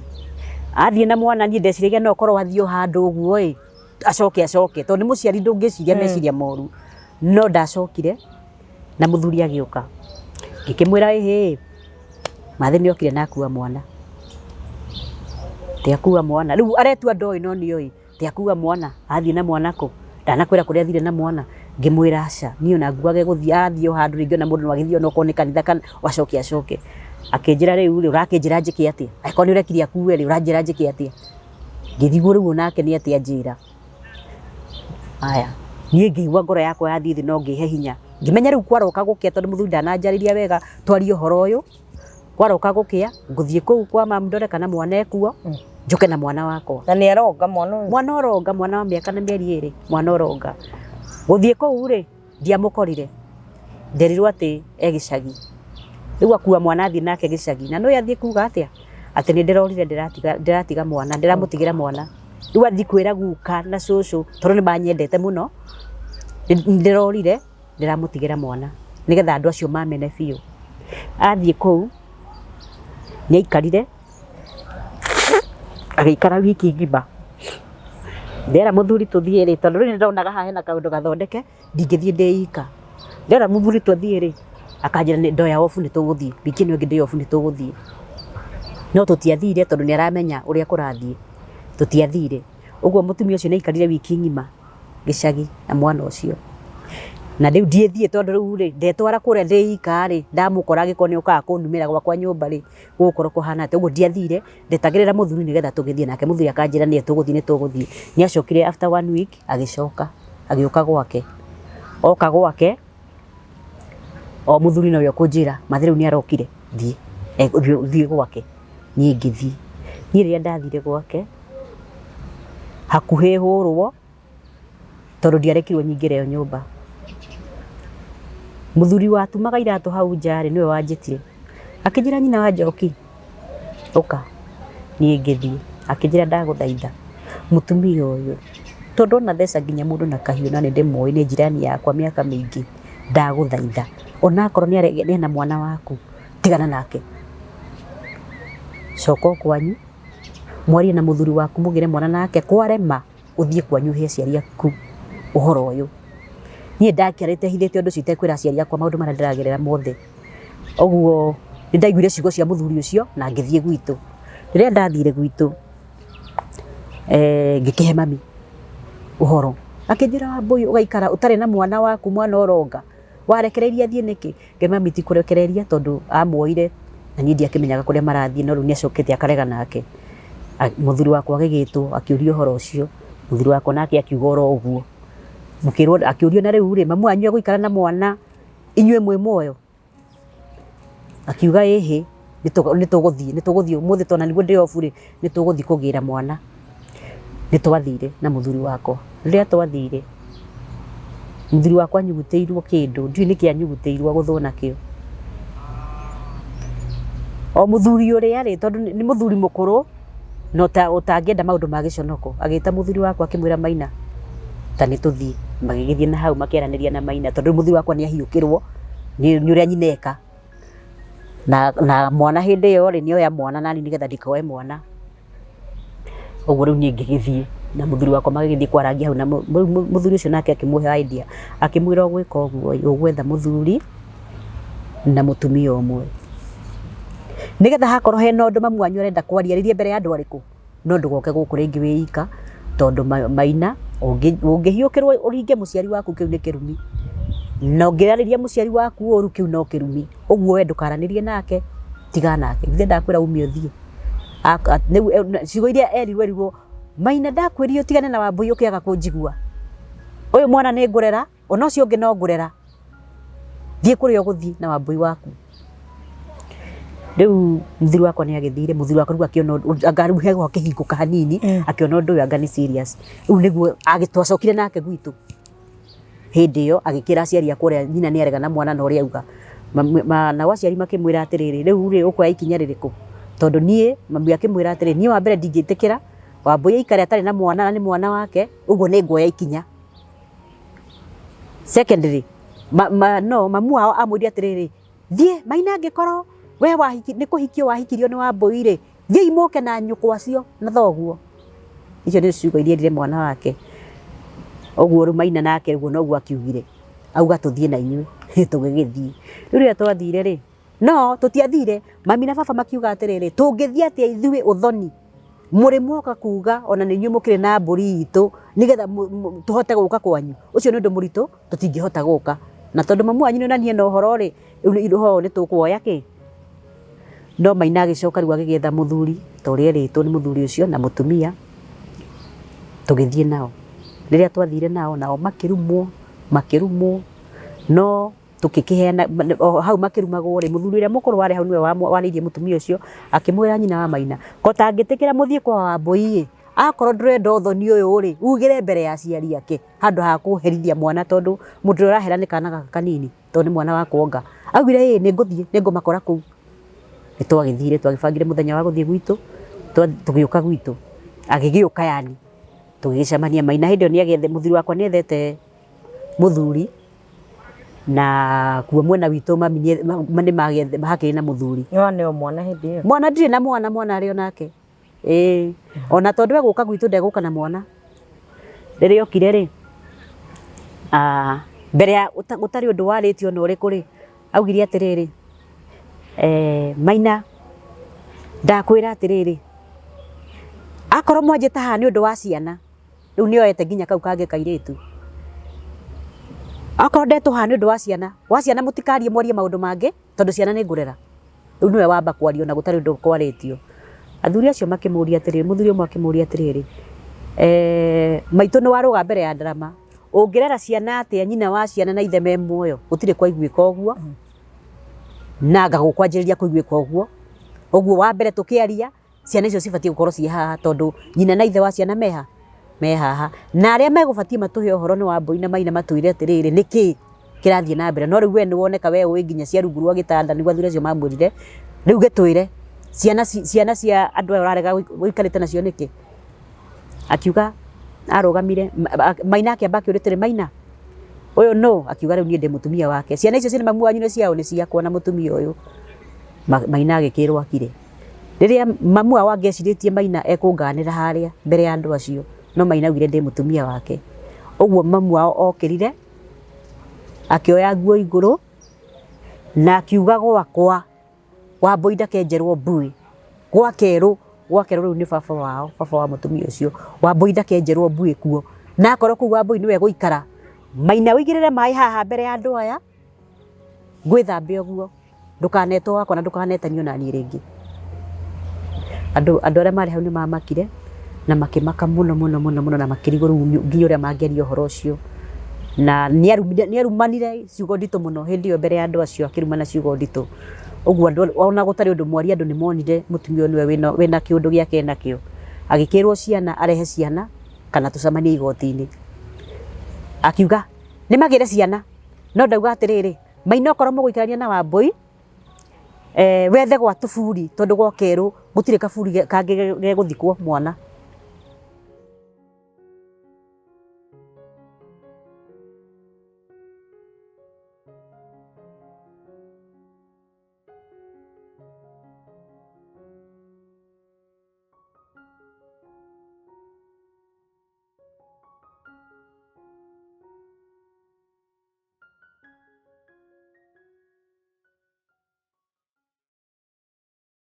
Athiĩ na mwana niĩ ndeciragia no akorwo athiĩ o handũ ũguo ĩ, acoke acoke, tondũ nĩ mũciari ndũngĩciria meciria moru. No ndacokire na mũthuri agĩũka. Ngĩkĩmwĩra ĩhĩ, Mathĩ nĩ okire na akua mwana. Ti akua mwana, rĩu aretua ndoĩ no nĩoĩ. Ti akua mwana, athiĩ na mwana kũ? Ndanakwĩra kũrĩa athire na mwana? Ngĩmwĩra aca, niĩ ona nguage gũthiĩ, athiĩ o handũ rĩngĩ ona mũndũ no agĩthiĩ onokorwo nĩ kanitha kana acoke acoke. Akĩnjĩra rĩu rĩ, ũrakĩnjĩra njĩke atĩa? Angĩkorwo nĩ ũrekire akue rĩ, ũranjĩra njĩke atĩa? Ngĩrigwo rĩu onake nĩ atĩa anjĩra. Aya, niĩ ngĩigua ngoro yakwa yathiĩ thĩ no ngĩhe hinya. Ngĩmenya rĩu kwaroka gũkĩa tondũ mũthuri ndananjarĩria wega twarie ũhoro ũyũ, kwaroka gũkĩa ngũthiĩ kũu kwa mamu ndore kana mwana ekuo, njũke na mwana wakwa. Na nĩ aronga mwana ũyũ? Mwana ũronga, mwana wa mĩaka na mĩeri ĩrĩ, mwana ũronga. Gũthiĩ kũu rĩ, ndiamũkorire, nderirwo atĩ e gĩcagi. Rĩu akua mwana athiĩ nake gĩcagi, na nĩũĩ athiĩ kuga atĩa? Atĩ nĩ ndĩrorire ndĩratiga ndĩratiga mwana, ndĩramũtigĩra mwana. Rĩu athiĩ kwĩra guka na cũcũ tondũ nĩ manyendete mũno, ndĩrorire ndĩramũtigĩra mwana nĩgetha andũ acio mamene biũ. Athiĩ kũu, nĩ aikarire, agĩikara wiki ng'ima. Ndera mũthuri tũthiĩ rĩ, tondũ rĩu nĩ ndonaga haha hena kaũndũ gathondeke, ndingĩthiĩ ndĩ ika. Ndera mũthuri tũthiĩ rĩ, akanjĩra ndoya off nĩ tũgũthiĩ, wiki ĩno ĩngĩ ndĩ off nĩ tũgũthiĩ. No tũtiathire tondũ nĩ aramenya ũrĩa kũrathiĩ, tũtiathire. Ũguo mũtumia ũcio nĩ aikarire wiki ng'ima gĩcagi na mwana ũcio. Na rĩu ndiĩthiĩ tondũ rĩu rĩ, ndetwara kũrĩa ndĩ ika rĩ, ndamũkora angĩkorwo nĩ okaga kũnumĩra gwakwa nyũmba rĩ, gũgũkorwo kũhana atĩa. Ũguo ndiathire, ndetagĩrĩra mũthuri nĩgetha tũgĩthiĩ nake mũthuri akanjĩra nĩe tũgũthiĩ nĩ tũgũthiĩ. Nĩ acokire after one week agĩcoka, agĩũka gwake. Oka gwake, o mũthuri nowe ũkũnjĩra Mathĩ rĩu nĩ arokire, thiĩ, thiĩ gwake. Niĩ ngĩthiĩ. Niĩ rĩrĩa ndathire gwake, hakuhĩ hũrwo tondũ ndiarekirwo nyingĩre ĩyo nyũmba. Mũthuri watumaga iratũ hau nja rĩ, nĩwe wanjĩtire, akĩnjĩra nyina wa Njoki, ũka. Niĩ ngĩthiĩ, akĩnjĩra ndagũthaitha mũtumia ũyũ, tondũ ona theca nginya mũndũ na kahiũ na nĩ ndĩmũĩ nĩ njirani yakwa mĩaka mĩingĩ, ndagũthaitha onakorwo ena mwana waku, tigana nake. Coka o kwanyu, mwarie na mũthuri waku mũgĩre mwana nake, kwarema ũthiĩ kwanyu ũhe aciari aku ũhoro ũyũ. Niĩ ndakiarĩte hithĩte ũndũ ũcio itekwĩra aciari akwa maũndũ marĩa ndĩragerera mothe. Ũguo nĩ ndaiguire ciugo cia mũthuri ũcio na ngĩthiĩ gwitũ. Rĩrĩa ndathire gwitũ ngĩkĩhe mami ũhoro, akĩnjĩra Wambũi ũgaikara ũtarĩ na mwana waku mwana ũronga, warekereirie athiĩ nĩkĩ? Ngĩra mami ti kũrekereria tondũ amuoire na niĩ ndiakĩmenyaga kũrĩa marathiĩ no rĩu nĩ acokete akarega nake. Mũthuri wakwa agĩgĩtwo akĩũrio ũhoro ũcio, mũthuri wakwa nake akiuga oro ũguo. Mũkĩrwo akĩũrio na rĩu rĩ, mamu wanyu egũikara na mwana inyuĩ mwĩ muoyo? Akiuga ĩhĩ nĩ tũgũthiĩ ũmũthĩ tondũ ona nĩguo ndĩ off rĩ, nĩ tũgũthiĩ kũgĩra mwana. Nĩ twathire na mũthuri wakwa. Rĩrĩa twathire, mũthuri wakwa anyugutĩirwo kĩndũ, ndiũĩ nĩkĩ anyugutĩirwo agũthwo nakĩo. O mũthuri ũrĩa rĩ, tondũ nĩ mũthuri mũkũrũ na ũtangĩenda maũndũ ma gĩconoko, agĩta mũthuri wakwa akĩmwĩra Maina ta nĩ tũthiĩ. Magĩgĩthiĩ na hau makĩaranĩria na Maina tondũ rĩu mũthuri wakwa nĩ ahiũkĩrwo nĩ ũrĩa nyina eka. Na mwana hĩndĩ ĩyo rĩ, nĩ oya mwana naniĩ nĩgetha ndikoe mwana. Ũguo rĩu niĩ ngĩgĩthiĩ na mũthuri wakwa magĩgĩthiĩ kwarangia hau na mũthuri ũcio nake akĩmũhe idea, akĩmwĩra ũgwĩka ũguo ĩ, ũgwetha mũthuri na mũtumia ũmwe. Nĩgetha hakorwo hena ũndũ mamu wanyu arenda kwaria arĩrie mbere ya andũ arĩkũ? No ndũgoke gũkũ rĩngĩ wĩ ika tondũ Maina ũngĩhiũkĩrwo ũringe mũciari waku kĩu nĩ kĩrumi. Na ũngĩarĩria mũciari waku ũru kĩu no kĩrumi. Ũguo we ndũkaranĩrie nake, tiga nake. Githĩ ndakwĩra ume ũthiĩ. Rĩu ciugo iria erirwo erirwo Maina ndakwĩrire ũtigane na Wambũi ũkĩaga kũnjigua. Ũyũ mwana nĩ ngũrera, ona ũcio ũngĩ no ngũrera. Thiĩ kũrĩa ũgũthiĩ na Wambũi waku. Rĩu mũthuri wakwa nĩ agĩthire, mũthuri wakwa rĩu akĩona ũndũ, anga rĩu he kĩhingo hanini, akĩona ũndũ ũyũ anga nĩ serious. Rĩu nĩguo twacokire nake gwitũ. Hĩndĩ ĩyo agĩkĩra aciari akwa ũrĩa nyina nĩ arega na mwana na ũrĩa auga. Nao aciari makĩmwĩra atĩrĩrĩ, rĩu rĩ ũkuoya ikinya rĩrĩkũ? Tondũ niĩ, mami akĩmwĩra atĩrĩrĩ, niĩ wa mbere ndingĩtĩkĩra Wambũi aikare atarĩ na mwana na nĩ mwana wake, ũguo nĩ nguoya ikinya. Secondly, no mamu wao amwĩrire atĩrĩrĩ, thiĩ Maina angĩkorwo we nĩ kũhikio wahikirio nĩ Wambũi rĩ, thiĩi mũke na nyũkwa acio na thoguo. Icio nĩcio ciugo iria erire mwana wake. Ũguo rĩu Maina nake ũguo noguo akiugire, auga tũthiĩ na inyuĩ, tũgĩgĩthiĩ. Rĩu rĩrĩa twathire rĩ, no tũtiathire, mami na baba makiuga atĩrĩrĩ, tũngĩthiĩ atĩa ithuĩ ũthoni, mũrĩ mwoka kuga ona nĩ inyuĩ mũkĩrĩ na mbũri itũ nĩgetha tũhote gũka kwanyu, ũcio nĩ ũndũ mũritũ tũtingĩhota gũka. Na tondũ mamu wanyu na niĩ ena ũhoro rĩ, rĩu ũhoro ũyũ nĩ tũkuoya kĩ? No Maina agĩcoka rĩu agĩgĩetha mũthuri ta ũrĩa erĩtwo nĩ mũthuri ũcio na mũtumia, tũgĩthiĩ nao. Rĩrĩa twathire nao, nao makĩrumwo, makĩrumwo, no tũgĩkĩheana, o hau makĩrumagwo rĩ, mũthuri ũrĩa mũkũrũ warĩ hau nĩwe warĩirie mũtumia ũcio, akĩmwĩra nyina wa Maina, ko tangĩtĩkĩra mũthiĩ kwa Wambũi ĩ, akorwo ndũrenda ũthoni ũyũ rĩ, ugĩre mbere ya aciari ake handũ ha kũherithia mwana tondũ mũndũ ũrĩa ũrahera nĩ kana gaka kanini. Tondũ nĩ mwana wa kuonga. Augire ĩĩ nĩ ngũthiĩ, nĩ ngũmakora kũu. Nĩ twagĩthire, twagĩbangire mũthenya wa gũthiĩ gwitũ, tũgĩũka gwitũ. Agĩgĩũka yani, tũgĩgĩcemania. Maina hĩndĩ ĩyo nĩ agĩethe, mũthuri wakwa nĩ ethete mũthuri, na kuo mwena witũ mami nĩ hakĩrĩ na mũthuri. Nĩ waneo mwana hĩndĩ ĩyo? Mwana ndirĩ na mwana, mwana arĩ o nake. Ĩĩ, ona tondũ egũka gwitũ ndegũka na mwana. Rĩrĩa okire rĩ, mbere ya gũtarĩ ũndũ warĩtio ona ũrĩkũ rĩ, augire atĩrĩrĩ, Maina ndakwĩra atĩrĩrĩ, akorwo mwanjĩta haha nĩ ũndũ wa ciana, rĩu nĩ oete nginya kau kangĩ kairĩtu, akorwo ndetwo haha nĩ ũndũ wa ciana, wa ciana mũtikarie mwarie maũndũ mangĩ. Tondũ ciana nĩ ngũrera. Rĩu nĩwe wamba kwaria ona gũtarĩ ũndũ kwarĩtio. Athuri acio makĩmũria atĩrĩrĩ, mũthuri ũmwe akĩmũria atĩrĩrĩ, maitũ nĩ warũga mbere ya ndarama, ũngĩrera ciana atĩa nyina wa ciana na ithe me muoyo? Gũtirĩ kwaiguĩka ũguo, na anga gũkwanjĩrĩria kũiguĩka ũguo. Ũguo wa mbere tũkĩaria, ciana icio cibatiĩ gũkorwo ciĩ haha tondũ nyina na ithe wa ciana meha? Me haha. Na arĩa megũbatiĩ matũhe ũhoro nĩ Wambũi na Maina matwĩre atĩrĩrĩ nĩkĩ kĩrathiĩ na mbere. No rĩu we nĩ woneka we ũĩ nginya cia rungu rwa gĩtanda nĩguo athuri acio mamwĩrire, rĩu gĩtwĩre ciana ciana cia andũ aya ũrarega ũikarĩte nacio nĩkĩ? Akiuga arũgamire Maina akĩamba akĩũria atĩrĩ, Maina ũyũ nũ? Akiuga rĩu niĩ ndĩ mũtumia wake. Ciana icio ciĩ na mamu wanyu nĩ ciaũ? Nĩ ciakwa na mũtumia ũyũ. Maina agĩkĩrwo akire. Rĩrĩa mamu wao angĩecirĩtie Maina ekũnganĩra harĩa mbere ya andũ acio, no Maina augire ndĩ mũtumia wake. Ũguo mamu wao okĩrire, akĩoya nguo igũrũ, na akiuga gwakwa, Wambũi ndakenjerwo mbuĩ. Gwa kerũ, gwa kerũ rĩu nĩ baba wao, baba wa mũtumia ũcio, Wambũi ndakenjerwo mbuĩ kuo. Na akorwo kũu Wambũi nĩwe egũikara, Maina ũigĩrĩre maĩ haha mbere ya andũ aya, ngwĩthambe ũguo. Ndũkanetwo wakwa na ndũkanetanio na niĩ rĩngĩ. Andũ andũ arĩa marĩ hau nĩ mamakire na makĩmaka mũno mũno mũno mũno na makĩrigwo rĩu nginya ũrĩa mangĩaria ũhoro ũcio. Na nĩ arumanire ciugo nditũ mũno hĩndĩ ĩyo mbere ya andũ acio akĩrumana ciugo nditũ. Ũguo andũ ona gũtarĩ ũndũ mwarie andũ nĩ monire mũtumia ũyũ nĩwe wĩna kĩũndũ gĩake enakĩo. Agĩkĩrwo ciana arehe ciana kana tũcemanie igoti-inĩ. Akiuga nĩ magĩre ciana no ndauga atĩrĩrĩ, Maina okorwo mũgũikarania na Wambũi, wethe gwa tũburi tondũ gwa kerũ gũtirĩ kaburi kangĩ gegũthikwo mwana.